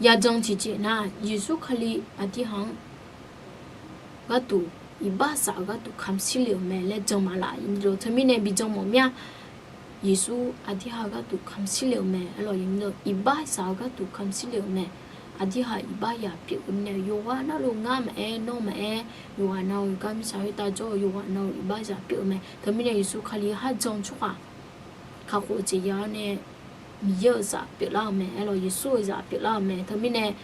yajan tiqjeq nar, Yeqsur Kali aqdui ha-anr gharduq, iqbaxzaq-eu gharduq kamq shir le-euq mae laer jan ma laf? Teumirnae bi jan mawf mir-a. Yeqsur aqdui ha gharduq kamq shir le-euq mae. Aerlawr iqbaxzaq-eu gharduq kamq shir le-euq mae. Aqdui ha iqbaxzaq pyeuf-eu mirnae, yawqghaq navluf ngar maqaer, nawr maqaer, yawqghaq nav-euq gar mirtsaq khoertav jawr-eu yawqghaq nav-euq iqbaxzaq pyeuf-eu mae. Teumirnae Yeqsur Kali kharjan-eu tsawrhaq, kakhof-eu jeq ya-awr nae, Miqyaer-euq zaq pyeuflar-eu mae. Aerlawr Yeqsur-euq zaq pyeuflar-eu mae. Teumirnae,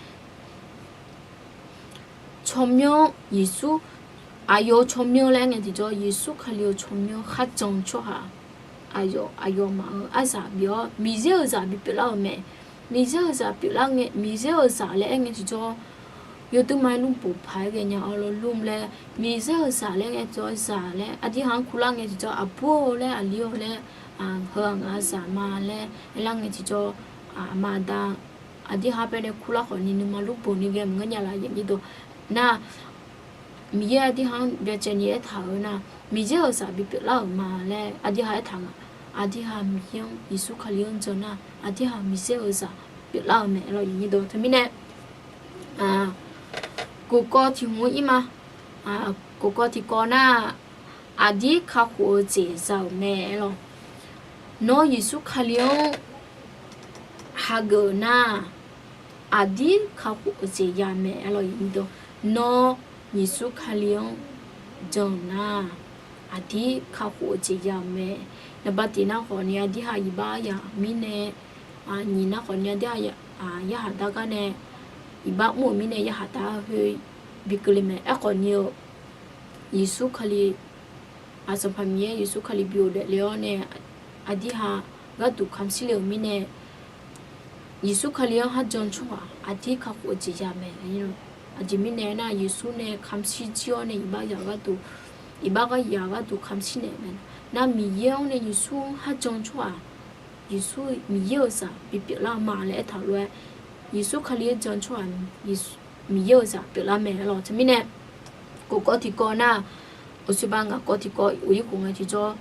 tsawrmyanr Yeqsur, aqyawf-eu tsawrmyanr laer ngae tiqjawr, Yeqsur Kali-eu tsawrmyanr kharjan-eu tsawrhaq, aqyawf, aqyawfmaf-euq aryaq bif-awr Miqyaer-euq zaq bipyeuf lar-eu mae. Miqyaer-euq zaq pyeuflar ngae, Miqyaer-euq zaq laer aer ngae tiqjawr, yawduirma-aer lmrboq paq-aer ghaenya-awr lmr laer, Miqyaer-euq zaq laer ngae tiqjawr, zaq laer aqdui ha-anr kurlar ngae tiqjawr, aqbur-eu laer, aqli-eu laer, heu-aq ngaq-euq zaq ma laer aerlar ngae tiqjawr, aqma aqda aqdui ha baenae kurlar khawfni nuima lmrboq ni ghae maqngeur nya laf? Nar, Miqyaer aqdui ha-anr byacaevni aertaq-euq nar, Miqyaer-euq zaq bipyeuf lar-euq ma laer aqdui ha aertaq nga. Aqdui ha Miqyaer-anr, Yeqsur Kali-anr jan nar, aqdui ha Miqyaer-euq zaq pyeuflar-eu mae. Aerlawr teumirnae, kofkawv tiq hmq-anr ir ma. Kofkawv tiqkawv nar, aqdir kakhof-eu jeq za-euq mae. Aerlawr, nawr Yeqsur Kali-anr hageuf-eu nar, aqdir kakhof-eu jeq ya mae. Aerlawr, nawr Yeqsur Kali-anr jan-eu nar, aqdir kakhof-eu jeq ya-euq mae. Naqba tiq nar khawfni aqdui ha iqbax yaq mirnae, nyiq nar khawfni aqdui ha yarhaq dar gar nae, iqbax mr-euq mirnae yarhaq dar khoer bi keuvle mae. Aerkhawfni-eu, Yeqsur Kali, Sanqpaq Miqyaer Yeqsur Kali bi ghofdaef le-awr nae, aqdui ha gharduq kamqshir le-euq mirnae, Yeqsur Kali-anr kharjan-eu tsawrhaq aqdir kakhof-eu jeq ya mae. Aqjeq mirnae aernar, Yeqsur nae kamqshir jir-awr nae iqbax yaq gharduq, iqbax gar yaq gharduq kamqshir naeq mae. Nar Miqyaer-anr nae Yeqsur-anr kharjan-eu tsawrhaq, Yeqsur Miqyaer-euq zaq bipyeuf lar-eu ma laer aertaq lof-aer, Yeqsur Kali-anr jan-eu tsawrhaq, Miqyaer-euq zaq pyeuflar mae. Aerlawr teumirnae, kofkawv tiqkawv nar, uqshoe ba ngaq kawv tiqkawv uqir khof ngae tiqjawr,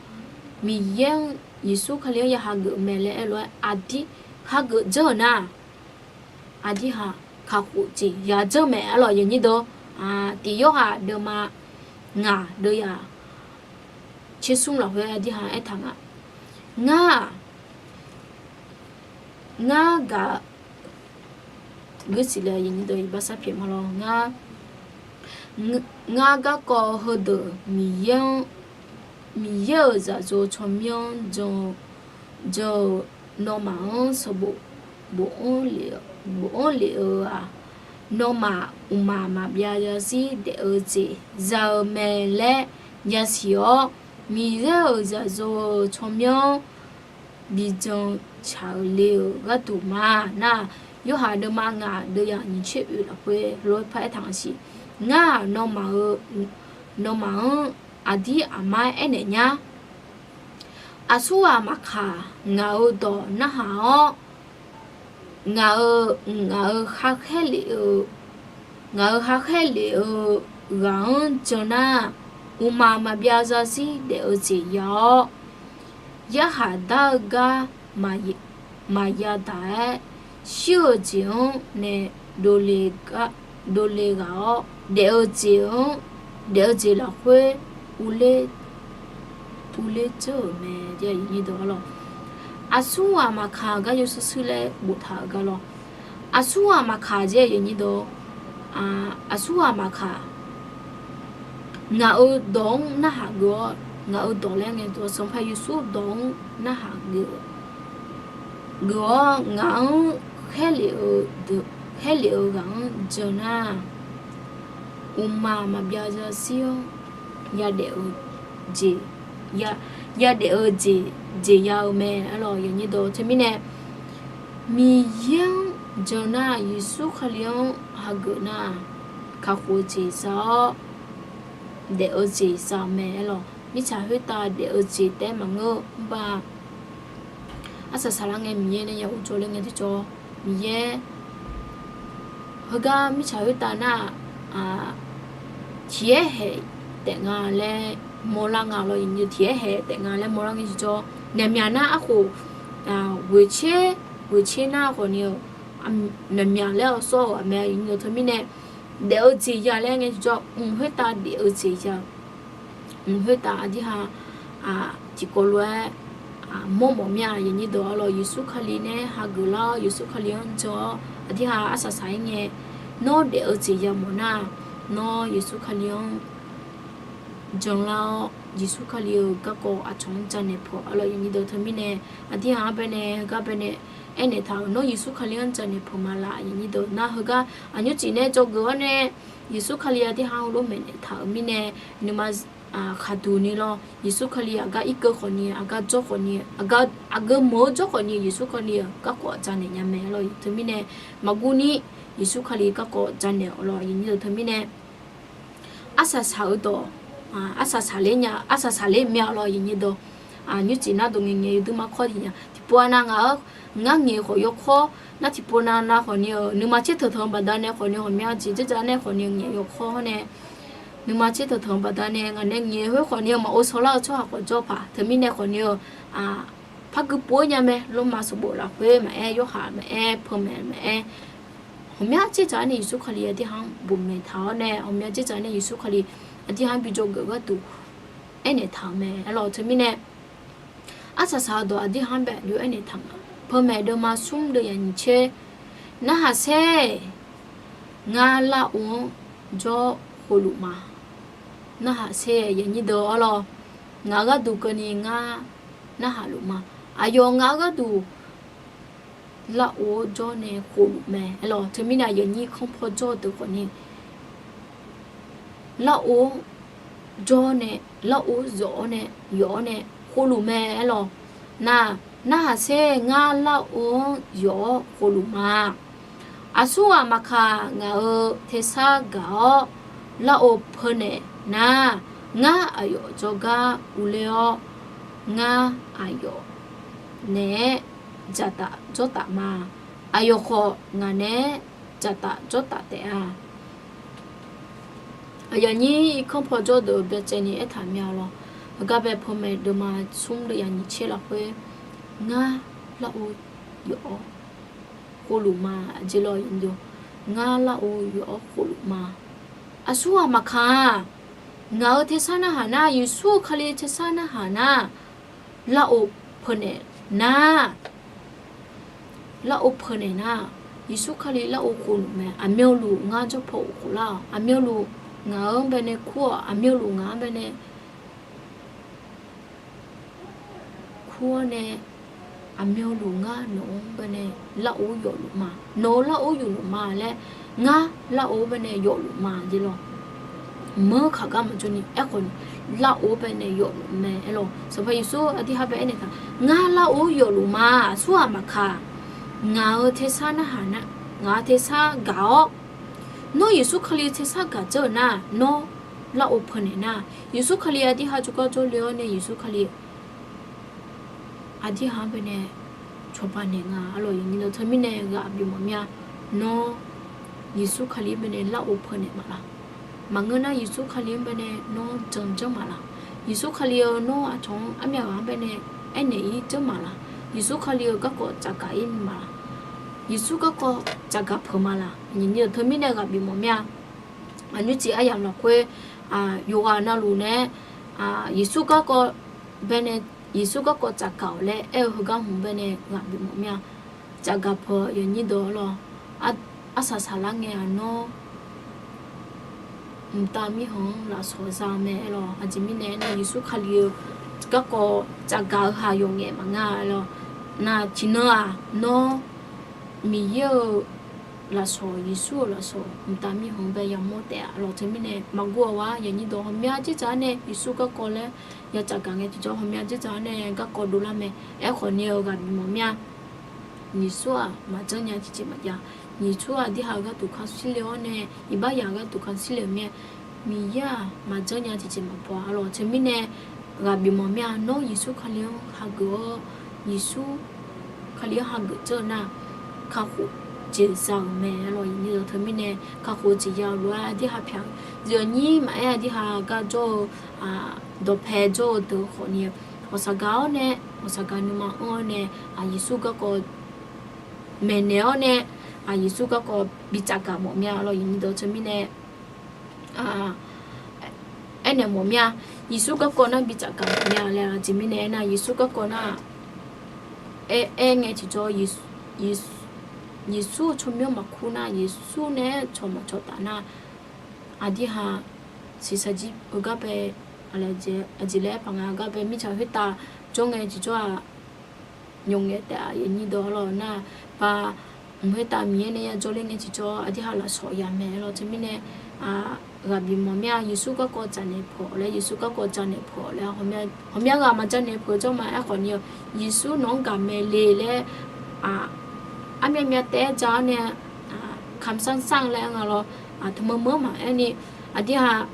Miqyaer-anr, Yeqsur Kali-anr ya hageuf-eu mae laer aerlof-aer aqdir hageuf janr-euq nar, aqdir ha kakhof jeq ya janr mae. Aerlawr, tiq Yorhaq deuvma ngaq deuvyaq tsersmr lafkhoer aqdir ha aertaq nga. Ngar, ngar gaq, guirsiq le iqbax sar pyaeq ma lawr. Ngar, ngar garkawv heudeuq Miqyaer-anr, Miqyaer-euq zaqyo tsawrmyanr jan-eu, jan-eu nawmaf-anr sanqbof bofanr lef-eu-aq, nawmaf mqmaq maqbyav zarzir daef-eu jeq za-eu mae laer yasiq-awr, Miqyaer-euq zaqyo-eu tsawrmyanr bi jan tsaq-eu le-euq gharduq ma. Nar, Yorhaq deuvma ngaq deuvyaq nyiq tser oeq lafkhoer lof-aer paraer taq nga siq. Ngar-aq, nawmaf-eu, nawmaf-anr aqdir aqmar aernaeq nyar. Aqsurghaq maqkaq, ngaq-euq dawq narhaq-awr, ngaq-euq, ngaq-euq khakhaer lef-eu, ngaq-euq khakhaer lef-eu ghaq-anr jan nar, mqmaq maqbyav zarzir daef-eu jeq ya-awr, yarhaq dar-eu gar maqya daq-aer, shir-eu jeq-anr nae dovle gar dovle ghaq-awr, daef-eu jeq-anr, daef-eu jeq lafkhoer uvler, uvler dzeur-euq mae. Aqsurghaq maqkaq-euq gar yawshuir shuir laer boftaq-euq gar lawr. Aqsurghaq maqkaq jeq yawnyir deuq, aqsurghaq maqkaq, ngaq-euq dawq-anr narhaq geuf-awr, ngaq-euq dawq laer ngae deuq Sanqpaq Yeqsur dawq-anr narhaq geuf-awr, ngaq-anr khaerlef-eu ghaq-anr jan nar, mqmaq maqbyav zaqshir-anr yadaef-eu jeq, yadaef-eu jeq, jeq ya-eu mae. Arlawq yawnyir deuq teumirnae, Miqyaer-anr jan nar, Yeqsur Kali-anr hageuf nar, kakhof-eu jeq za-awr, daef-eu jeq za-eu mae. Arlawq mirtsaq khoertav daef-eu jeq taef-aer maqngeur-eu mrba, arsaq saqlar ngae Miqyaer nae ya uvjawr ler ngae tiqjawr, Miqyaer heugar mirtsaq khoertav nar-aq, tiq-aer haeq taef nga laer mawrlar nga lawr. Tiq-aer haeq taef nga laer mawrlar ngae tiqjawr, naqmyaq nar arkhof ghoeqtser, ghoeqtser nar khawfni-eu, naqmyaq laer-awr sawr-euq aqmae. Teumirnae daef-eu jeq ya laer ngae tiqjawr, mq khoertav daef-eu jeq ya-eu, mq khoertav aqdirha tiqkawv lof-aer mawrmawf mir-a. Yawnyir deuq arlawq Yeqsur Kali nae hageuf lar-awr, Yeqsur Kali-anr jan-awr aqdirha arsaq saq-aer ngae, nawr daef-eu jeq yamawf nar, nawr Yeqsur Kali-anr janlar-awr, Yeqsur Kali-euq garkawv aqcawq-anr janaeq peuq. Arlawq yawnyir deuq teumirnae, aqdirha-anr baenae heugar baenae aernaeq taq-euq, nawr Yeqsur Kali-anr janaeq peuq ma laf. Yawnyir deuq nar heugar aqnymr cif nae dzawgeuf-awr nae, Yeqsur Kali aqdirha heulof maeqnaeq taq-euq mirnae, nuima khaqduq ni lawr, Yeqsur Kali aqgar irkeuv khawfni, aqgar jawr khawfni, aqgeu meuq-eu jawr khawfni, Yeqsur Kali-euq garkawv janaeq nya mae. Arlawq teumirnae maqguv ni, Yeqsur Kali garkawv janaeq-awq lawr. Yawnyir deuq teumirnae, arsaq saq-eu dawq, arsaq saqler nya, arsaq saqler mya lawr. Yawnyir deuq, nymrcif nar dawq ngaeq ngaeq yawduir mar kawr tiq nya. Tiqpov-a nav ngaq-anr, ngar ngaeq khawf yawkawr nar, tiqpov nav nav khawfni-eu nuima tser teuq teuq-anr baqdanae khawfni, ghawqmya jeq dzerdzaq nae khawfni-eu ngaeq yawkawr-awr nae, nuima tser teuq teuq-anr baqdanae ngaq nae ngaeq khoer khawfni-eu maq ov shawrlar-eu tsawrhaq khawf jawr paq. Teumirnae khawfni-eu, par gui pov-aer nya mae. Lormav sanqbof lafkhoer maqaer, Yorhaq maqaer, Peumaeq maqaer, ghawqmya dzerdzaq-awr nae Yeqsur Kali aqdirha-anr bof maeq taq-awr nae, ghawqmya dzerdzaq-awr nae Yeqsur Kali aqdirha-anr bi dzawgeuf gharduq aernaeq taq-euq mae. Arlawq teumirnae, arsaq saq-eu dawq aqdirha-anr bae aqjox aernaeq taq nga. Peumaeq deuvma smr deuv yaq nyiq tser, narhaq saer, ngar lar-or-anr jawr khofluf ma. Narhaq saer, yawnyir deuq arlawq, ngaq-euq gharduq keuvni ngar narhaq luf ma. Aqyawf ngaq-euq gharduq lar-or jawr nae khofluf mae. Arlawq teumirnae aqyawf nyir kanr paw jawr-eu deuq khawfni, lar-or jawr nae, lar-or yawf-awr nae, yawf-awr nae khofluf mae. Arlawq, nar, narhaq saer ngar lar-or-anr yawf-awr khofluf ma. Aqsurghaq maqkaq ngaq-euq tersar gaq-awr lar-or peunaeq nar, ngar aqyawf jawrgar uvler-awr, ngar aqyawf naeq-aer dzaqtaf jawrtaf ma. Aqyawf khawf ngaq naeq-aer dzaqtaf jawrtaf taef-a. Aqyawf nyir irkanr paw jawr deuq byacaevni aertaq mya lawr. Heugar bae Peumaeq deuvma smr deuv yaq nyiq tser lafkhoer, ngar lar-or yawf-awr khofluf ma. Aqjeq lawr, ngar lar-or yawf-awr khofluf ma. Aqsurghaq maqkaq-aq, ngaq-euq tersar narhaq nar, Yeqsur Kali tersar narhaq nar, lar-or peunaeq nar, lar-or peunaeq nar, Yeqsur Kali lar-or khofluf mae. Aqmyanluf ngar jawr paw khof lar-awq. Aqmyanluf ngaq-anr baenae kur-awq. Aqmyanluf ngaq-anr baenae kur-awr nae, aqmyanluf ngar nawq-anr baenae lar-or yawfluf ma. Nawq-euq lar-or yawfluf ma laer, ngar lar-or baenae yawfluf ma jeq lawr. Meur kaq gar maqjawr ni aerkhawf ni, lar-or baenae yawfluf mae. Aerlawq Sanqpaq Yeqsur aqdirha bae aernaeq taq, ngar lar-or yawfluf ma. Aqsurghaq maqkaq, ngaq-euq tersar narhaq nar, ngaq-euq tersar gaq-awr, nawr Yeqsur Kali tersar gaq dzeur-euq nar, nawr lar-or peunaeq nar, Yeqsur Kali aqdirha jawrgar jawrle-awr nae Yeqsur Kali aqdirha-anr baenae cawba naeq nga. Arlawq yawnyir deuq teumirnae ghaq bimawf mir-a. Nawr Yeqsur Kali-anr baenae lar-or peunaeq maqlaq? Maqngeur nar Yeqsur Kali-anr baenae nawr janjanr maqlaq? Yeqsur Kali-eu nawr aqcawq-anr armyav ghaq-anr baenae aernaeq-ir janr maqlaq? Yeqsur Kali-eu garkawv tsafgaq-ir maqlaq? Yeqsur garkawv tsafgaq peuq ma laq? Nyiq nyi-eu teumirnae ghaq bif mawf mir-a. Aqnymr cif aryamq lafkhoer, yawqghaq navluf nae, Yeqsur garkawv baenae, Yeqsur garkawv tsafgaq-awq laer aer-eu heugar hmq baenae ghaq bif mawf mir-a. Tsafgaq peuq-eu yawnyir dawq lawr, arsaq saqlar ngae-aq nawr mqtav mirkhanq-anr lafsawq za-eu mae aer lawr. Aqjeq mirnae aernar, Yeqsur Kali-eu garkawv tsafgaq-eu ha yawqngaef maqngeur-a aer lawr. Nar tiqnan-aq nawr Miqyaer-euq lafsawq, Yeqsur-euq lafsawq mqtav mirkhanq-anr bae yamawr taef-a lawr. Teumirnae maqguv-awq-ar, yawnyir dawq ghawqmya dzerdzaq-anr nae Yeqsur garkawv laer ya tsafgaq ngae tiqjawr, ghawqmya dzerdzaq-anr nae garkawv dovlar mae. Aerkhawf ni-eu ghaq bif mawf mir-a. Yeqsur-aq maqjanr nya tiqjeq maqjav. Yeqsur aqdirhaq-eu gharduq kamq shir le-awr nae, iqbaxzaq-eu gharduq kamq shir le-euq mir-a. Miqyaer-aq maqjanr nya tiqjeq maqbaw-a aer lawr. Teumirnae ghaq bif mawf mir-a. Nawr Yeqsur Kali-anr hageuf-awr, Yeqsur Kali-anr hageuf dzeur-eu nar, kakhof jeq za-euq mae aer lawr. Teumirnae kakhof jeq ya-eu lof-aer aqdirhaq pyaq-eu, zifnyir maqaer aqdirhaq gar jawr-eu, dawqpae jawr-eu deuq khawf ni, ghawqshaq gaq-awr nae, ghawqshaq gaq nuima anr-awr nae, Yeqsur garkawv maeqnaeq-awr nae, Yeqsur garkawv bi tsafgaq mawf mir-a lawr. Teumirnae aernaeq mawf mir-a. Yeqsur garkawv nar bi tsafgaq mawf mir-a laer. Aqjeq mirnae aernar, Yeqsur garkawv nar aer, aer ngae tiqjawr, Yeqsur-eu tsawrmyanr maqkur nar, Yeqsur nae cawq maqcawq taf nar, aqdirhaq shiqshaq jir-eu gar bae, aqjeq laer paq nga gar bae mirtsaq khoertav jawr ngae tiqjawr-aq, nymq ngae taef-a. Yawnyir dawq lawr nar, ba mq khoertav Miqyaer nae ya jawrler ngae tiqjawr aqdirhaq lafsawq ya mae aer lawr. Teumirnae ghaq bif mawf mir-a. Yeqsur garkawv janaeq peuq-awq laer, Yeqsur garkawv janaeq peuq-awq laer, ghawqmya ghaq maqjanaeq peuq jawr ma. Aerkhawf ni-eu, Yeqsur nawq-anr gaq mae le laer, armyav myav taef-aer ja-awr nae, kamq sanr sanr laer nga lawr, teumeuvmeuq-anr maqaer ni, aqdirhaq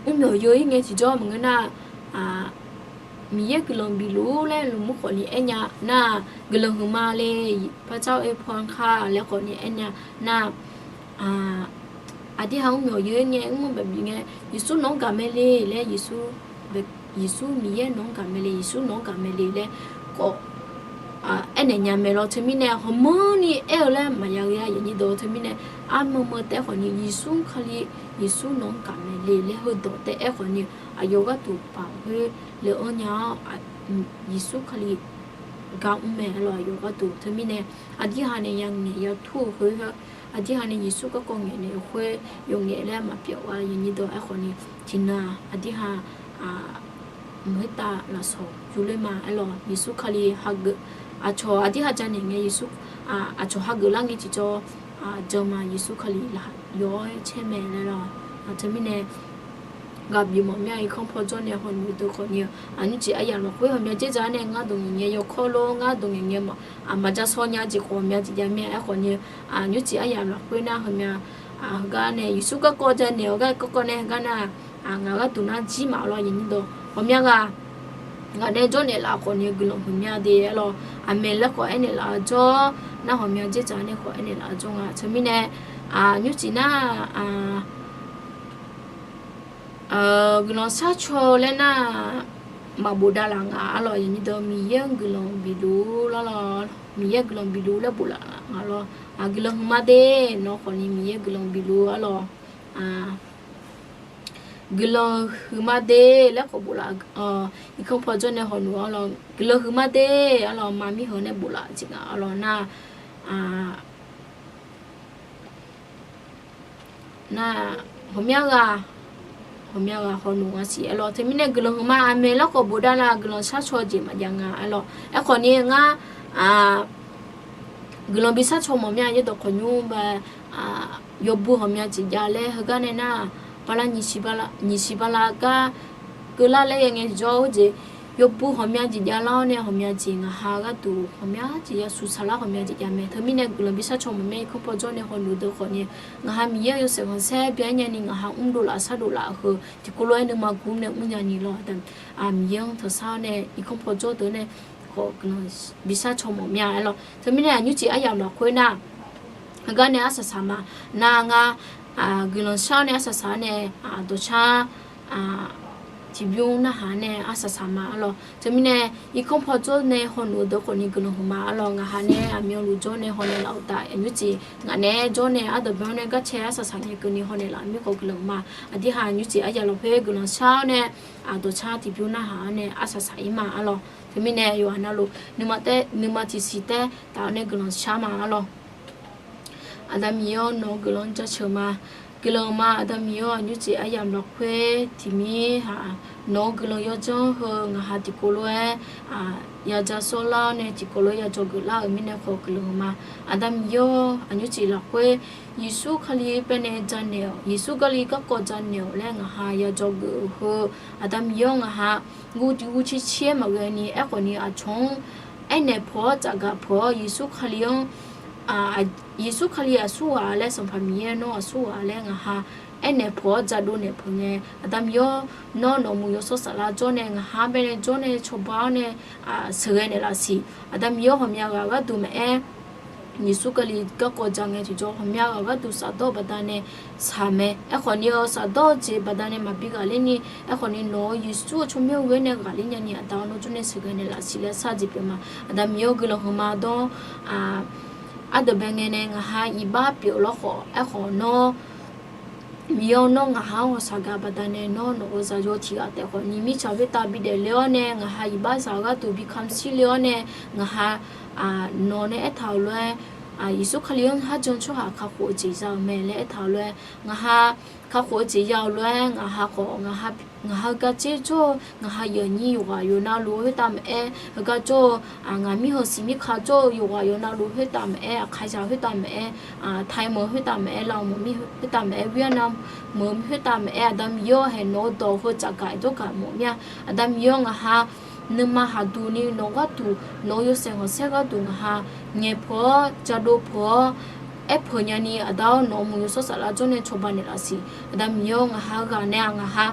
mrmyawq yeu-ir ngae tiqjawr maqngeur nar, Miqyaer guiqlanq bifluf-ur laer lmqmr khawf ni aernya nar, guiqlanq huiqma le, พระเจ้าอวยพรค่ะ laer khawf ni aernya nar, aqdirhaq mrmyawq yeu-ir ngae, mrmyawq bif ngae, Yeqsur nawq-anr gaq mae le laer, Yeqsur, Miqyaer nawq-anr gaq mae le, Yeqsur nawq-anr gaq mae le laer khawf aernaeq nya mae lawr. Teumirnae ghawqmanrni aer-eu laer maqya ghae-a. Yawnyir dawq teumirnae armeuq meuq taef-aer khawf ni, Yeqsur Kali, Yeqsur nawq-anr gaq mae le laer heudawq taef-aer khawf ni, aqyawf gharduq paq khoer le-anr nya-awr, Yeqsur Kali gar mr mae aer lawr. Aqyawf gharduq teumirnae aqdirhaq nae ya ngaeq ya tur-eu khoer, aqdirhaq nae Yeqsur garkawv ngaeqnaeq-eu khoer yawqngaef laer maqpyeuf-a. Yawnyir dawq aerkhawf ni, tiqnan-aq aqdirhaq mq khoertav lafsawq yurler ma aer lawr. Yeqsur Kali hageuf, aqcawq aqdirhaq janaeq ngae Yeqsur, aqcawq hageuf lar ngae tiqjawr jan ma. Yeqsur Kali laf yawr-aer caer mae laer lawr. Teumirnae ghaq bif mawf mir-a. Irkanr paw jawr nae hawnoeq deuq khawf ni-eu, aqnymr cif aryamq lafkhoer ghawqmya dzerdzaq-anr nae ngar dawq ngaeq ngae yawkawr lor, ngar dawq ngaeq ngae maqjav shaw nya jeq khawf ghawqmya jeq jav mir-a. Aerkhawf ni, aqnymr cif aryamq lafkhoer nar ghawqmya, heugar nae Yeqsur garkawv janaeq-awr gar garkawv nae heugar nar, ngaq gharduq nar jir maf-awr lawr. Yawnyir dawq ghawqmya ghaq ngaq nae jawrnaeq laf khawf ni guiqlanq huiqmya de aer lawr. Aqmeq laer khawf aernaeq laf-eu jawr nar, ghawqmya dzerdzaq nae khawf aernaeq laf-eu jawr nga. Teumirnae aqnymr cif nar, guiqlanq sharcaw laer nar, maqbof davlaf nga aer lawr. Yawnyir dawq Miqyaer-anr guiqlanq bifluf-ur lar lawr, Miqyaer guiqlanq bifluf-ur laer bof laf nga lawr. Guiqlanq huiqma de, nawr khawf ni Miqyaer guiqlanq bifluf-ur aer lawr. Guiqlanq huiqma de laer khawf bof laf, irkanr paw jawr nae hawnoeq-awr lawr, guiqlanq huiqma de aer lawr, mar mirkhanq nae bof laf jeq nga aer lawr nar, nar, ghawqmya ghaq, ghawqmya ghaq hawnoeq nga siq aer lawr. Teumirnae guiqlanq huiqma, aqmeq laer khawf bof davlaf, guiqlanq sharcaw jeq maqjav nga aer lawr. Aerkhawf ni ngar guiqlanq bi sharcaw mawf mir-a. Yaerdawq khawqnymr ba yawbui ghawqmya jeq jav laer heugar nae nar, bala nyiq siq bala gar keuvlar laer ya ngae jawr-eu jeq, yawbui ghawqmya jeq javlar-awr nae ghawqmya jeq ngaq ha gharduq ghawqmya jeq ya suq saqlar ghawqmya jeq jav mae. Teumirnae guiqlanq bi sharcaw mawf mir-a. Irkanr paw jawr nae hawnoeq deuq khawf ni, ngaq ha Miqyaer-anr yawshaef khanqsaer bya-aer nyani ngaq ha mr dovlaf shardovlaf-eu heu tiqkawv lof-aer nuima gur nae mr nyani lawr. Aqmiqyaer-anr taqshar-awr nae irkanr paw jawr deuq nae khawf guiqlanq bi sharcaw mawf mir-a aer lawr. Teumirnae aqnymr cif aryamq lafkhoer nar, heugar nae arsaq saq ma. Nar ngar guiqlanq shar-awr nae arsaq saq-awr nae dawqshar tiqbymr narhaq-anr nae arsaq saq ma arlawq. Teumirnae irkanr paw jawr nae hawnoeq-eu deuq khawfni guiqlanq huiqma arlawq. Ngaqha nae aqmyanluf jawr nae hawnaeq laf-euq taf aqnymr jeq ngaq nae jawr nae ardawq byanr nae garcae arsaq saq ngae keuvni hawnaeq laf-euq mirkhanq guiqlanq ma. Aqdirhaq aqnymr jeq aryaq lafkhoer guiqlanq shar-awr nae, aqdawq car tiqbymr narhaq-anr nae arsaq saq-ir ma arlawq. Teumirnae yawqha navluf nuima taef nuima tiqsiq taef taf-awr nae guiqlanq shar ma arlawq. Aqda Miqyaer-awr, nawq-eu guiqlanq jaceuq ma. Guiqlanq ma, Aqda Miqyaer-awr, aqnymr jeq aryamq lafkhoer tiqmir-aq, nawq-eu guiqlanq yawdzanr heu ngaqha tiqkawv lof-aer yaja sawrlar-awr nae tiqkawv lof-aer yajawr geuflar-euq mirnae khawf guiqlanq ma. Aqda Miqyaer-awr, aqnymr jeq lafkhoer Yeqsur Kali baenae janaeq-awq, Yeqsur Kali garkawv janaeq-awq laer ngaqha yajawr geuf-eu heu, Aqda Miqyaer-awr, ngaqha guv tiq guv cir cir-aer maqghae ni aerkhawf ni aqcawq-anr aernaeq peuq-awr tsafgaq peuq-awr Yeqsur Kali-anr Yeqsur Kali aqsurghaq laer Sanqpaq Miqyaer nawr aqsurghaq laer ngaqha aernaeq peuq-awr jadov naeq peuq ngae, Aqda Miqyaer-awr, nawr nawq muiq yawshawr saflar jawr nae ngaqha baenae jawr nae cawba-awr nae sheuqghae naeqlaf siq. Aqda Miqyaer-awr, ghawqmya ghaq gharduq maqaer, Yeqsur Kali garkawv ja ngae tiqjawr ghawqmya ghaq gharduq shafdawr-eu baqdanae shaq mae. Aerkhawf ni-eu shafdawr-eu jeq baqdanae maqbi ghaqler ni, aerkhawf ni nawq-eu Yeqsur-eu tsawrmyanr ghoer nae ghaqler nyani Aqda-awr nawr jawrnae sheuqghae naeqlaf siq laer shar jeq pyeuf ma. Aqda Miqyaer-awr, guiqlanq huiqma dawr-awr, ardeuq bae ngae nae ngaqha iqbax pyeuf lawr khawf, aerkhawf nawr Miqyaer-awr, nawr ngaqha-anr ghawqshaq gaq baqdanae nawr nawq-eu zaqyo tiq ghaq taef khawf ni mirtsaq khoertav bidaef le-awr nae ngaqha iqbaxzaq-eu gharduq bi kamq shir le-awr nae ngaqha nawq nae aertaq-euq lof-aer Yeqsur Kali-anr harjan tsawrhaq kakhof-eu jeq za-euq mae laer aertaq-euq lof-aer ngaqha kakhof-eu jeq ya-euq lof-aer ngaqha khawf ngaqha heugar dzer jawr-eu ngaqha yawqnyir yawqghaq yawqnavluf khoertav maqaer, heugar jawr-eu ngaq mirkhanq siq mirkhanq jawr-eu yawqghaq yawqnavluf khoertav maqaer, aqkaqzaq khoertav maqaer, taiq meuq khoertav maqaer, lavmeuq khoertav maqaer, wirnav meuq khoertav maqaer, Aqda Miqyaer-awr, haeq nawq-eu dawq heu tsafgaq-aer dawrgaq mawf mir-a. Aqda Miqyaer-awr, ngaqha nuima khaqduq ni nawq gharduq nawq-eu yawshaef khanqsaer gharduq ngaqha ngaeq peuq-awr jadov peuq-awr aer peuq nyani Aqda-awr, nawq-eu muiq yawshawr saflar jawr nae cawba naeqlaf siq. Aqda Miqyaer-awr, ngaqha ghaq nae-aq ngaqha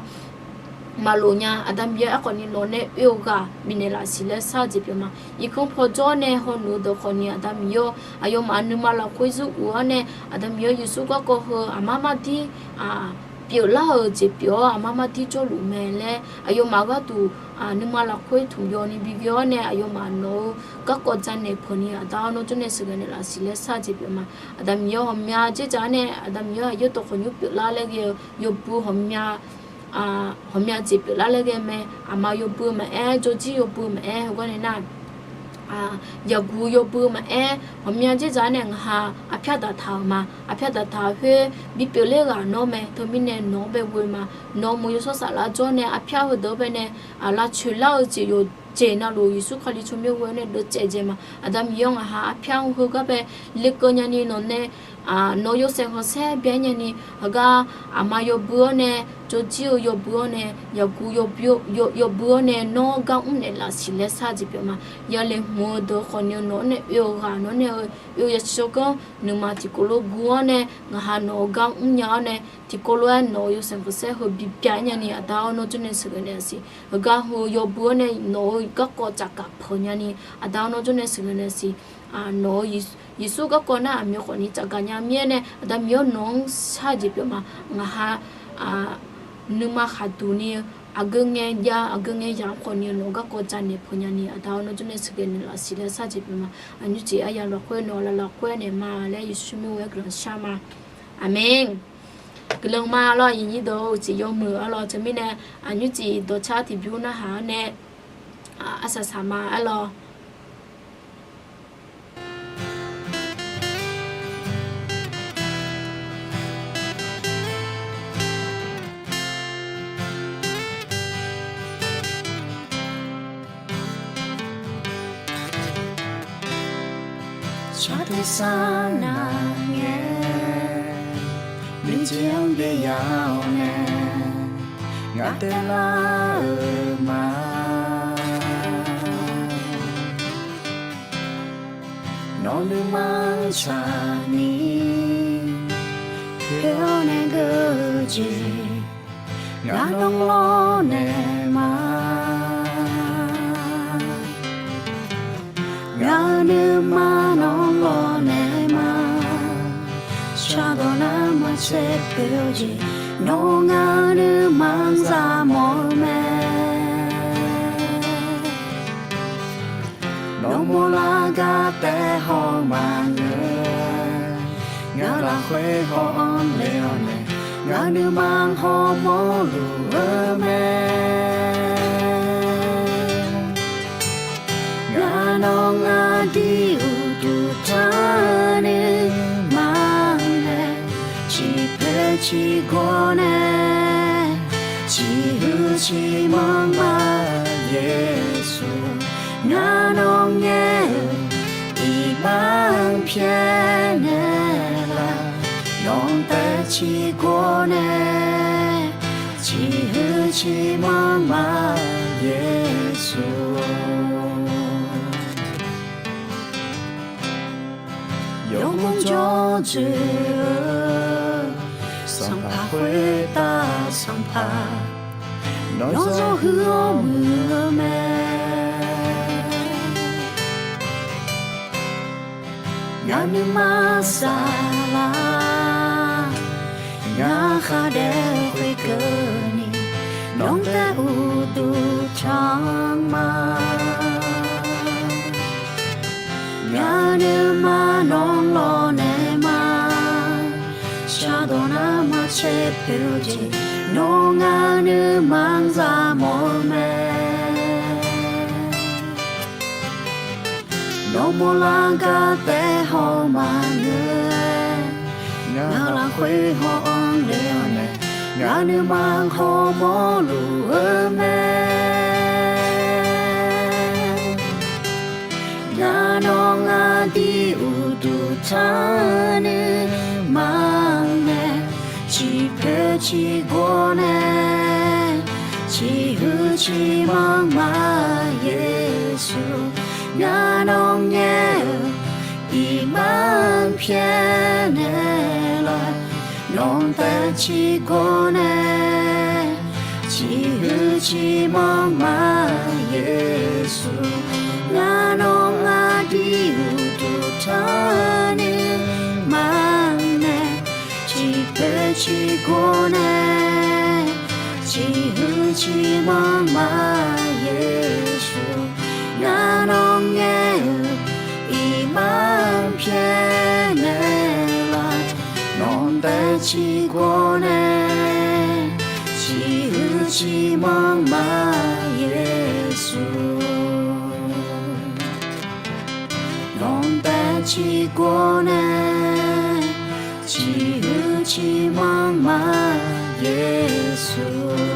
maqlof nya. Aqda Miqyaer aerkhawf ni nawq nae oe-eu ghaq bifnaeq laf siq laer shar jeq pyeuf ma. Irkanr paw jawr nae hawnoeq-eu deuq khawf ni Aqda Miqyaer-awr, aqyawfmaf nuima lafkhoer zuruq-awr nae Aqda Miqyaer Yeqsur garkawv heu aqmar mardir pyeuflar-euq jeq pyeuf-awr aqmar mardir jawrluf mae laer aqyawfmaf gharduq nuima lafkhoer tmq yaw ni bi ghoe-awr nae aqyawfmaf nawq-eu garkawv janaeq peuq ni Aqda-awr nawr jawrnae sheuqghae naeqlaf siq laer shar jeq pyeuf ma. Aqda Miqyaer-awr, ghawqmya dzerdzaq-awr nae Aqda Miqyaer aqyawf dawq khawqnymr pyeuflar laer ghae-eu yawbui ghawqmya ghawqmya jeq pyeuflar laer ghae mae. Aqma yawbui maqaer, jawrjir yawbui maqaer, heugar nae nar yaqguq yawbui maqaer, ghawqmya dzerdzaq-awr nae ngaqha arpyar daqtaq-euq ma. Arpyar daqtaq-euq khoer bipyeuf ler ghaq nawr mae. Teumirnae nawq-anr bae ghoe ma. Nawq-eu muiq yawshawr saflar jawr nae arpyar heudeuq-anr bae nae lavcoeq lar-eu jeq yawqjeq navluf Yeqsur Kali tsawrmyanr ghoe-awr nae deuvcaev dzae ma. Aqda Miqyaer-awr, ngaqha arpyar-anr heugar bae lekeuv nyani nawq nae nawq-eu yawshaef khanqsaer byae nyani heugar aqma yawbui-awr nae, jawrjir-eu yawbui-awr nae, yaqguq yawbui-awr nae nawr gar mr naeqlaf siq laer shar jeq pyeuf ma. Yale hmq-eu deuq khawf ni-eu nawq-anr nae oe-eu ghaq nawr nae-eu oe-eu yasiq tsawrganr nuima tiqkawv lof guv-awr nae ngaqha nawq-eu gar mrnya-awr nae tiqkawv lof-aer nawq-eu yawshaef khanqsaer heu bibyae nyani Aqda-awr nawr jawrnae sheuqghae naeqlaf siq. Heugar heu yawbui-awr nae nawq-eu garkawv tsafgaq peuq nyani Aqda-awr nawr jawrnae sheuqghae naeqlaf siq. Nawq-eu Yeqsur garkawv nar aqmyan khawf ni tsafgaq nya mir-aer nae Aqda Miqyaer-awr, nawq-anr shar jeq pyeuf ma. Ngaqha nuima khaqduq ni aqgeu ngae jav aqgeu ngae yaq-anr khawf ni nawq-eu garkawv janaeq peuq nyani Aqda-awr nawr jawrnae sheuqghae naeqlaf siq laer shar jeq pyeuf ma. Aqnymr jeq aryamq lafkhoer nawq-eu laflaf khoer naeq ma laer Yeqsur tsawrmyanr ghoe-awr guiqlanq shar ma. Aqmeq. Guiqlanq ma lawr, aqyuif aqnyir deuq-or, uqcif yawmuiq arlawr teumirnae aqnymr jeq dawqcar tiqbymr narhaq-awr nae arsaq saq ma arlawr. Saqteq sar nar ngae, miqjeq-anr byaev ya-awr nae, ngaq taevlar-eu ma. Nawq nuima tsaqni, oe-awr nae geur-eu jeq, ngaq nawr lawrnaeq ma. Ngaq-euq nuima nawr lawrnaeq ma. Shardawq nar maq tsaevpoeq-eu jeq, nawr ngaq nuima-anr zaqmawf-eu mae. Nawmaf lar gar taef haw maqngeur, ngaq lafkhoer haw-anr le-awr nae, ngaq nuima hawmawr luf-eu mae. Ngaq nawq aqdui uqduq tanr nuima-anr nae, ciqpoeq ciqgawr nae, ciqhuiq ciqmanr ma-eu Yeqsur, ngaq nawq ngaer-euq iqbax-anr pyaeqnaeq laf, nawq taef ciqgawr nae, ciqhuiq ciqmanr ma-eu Yeqsur. Yawqghaq jawr dzoeq-eu Sanqpaq khoertav Sanqpaq, nawr zawr huiq-awr muiq-eu mae. Ngaq nuima saflar, ngaq khar daef-eu khoerkeuvni, nawq taef uqduq tanr ma. Ngaq nuima nawq lawq naeq ma, shardawq nar maqcaev poeq-eu jeq, nawr ngaq nuima-anr zaqmawf-eu mae. Nawmaf lar gar taef haw maqngeur, ngaq lafkhoer haw-anr le-awr nae, ngaq nuima hawmawr luf-eu mae. Ngaq nawq aqdui uqduq tanr nuima mae, ciqpoeq ciqgawr nae, ciqhuiq ciqmanr ma-eu Yeqsur, ngaq nawq ngaer-euq iqbax-anr pyaeqnaeq laf, nawq taef ciqgawr nae, ciqhuiq ciqmanr ma-eu Yeqsur, ngaq nawq aqdui uqduq tanr nuima mae, ciqpoeq ciqgawr nae, ciqhuiq ciqmanr ma-eu Yeqsur, ngaq nawq ngaer-euq iqbax-anr pyaeqnaeq laf, nawq taef ciqgawr nae, ciqhuiq ciqmanr ma-eu Yeqsur, nawq taef ciqgawr nae, ciqhuiq ciqmanr ma-eu Yeqsur.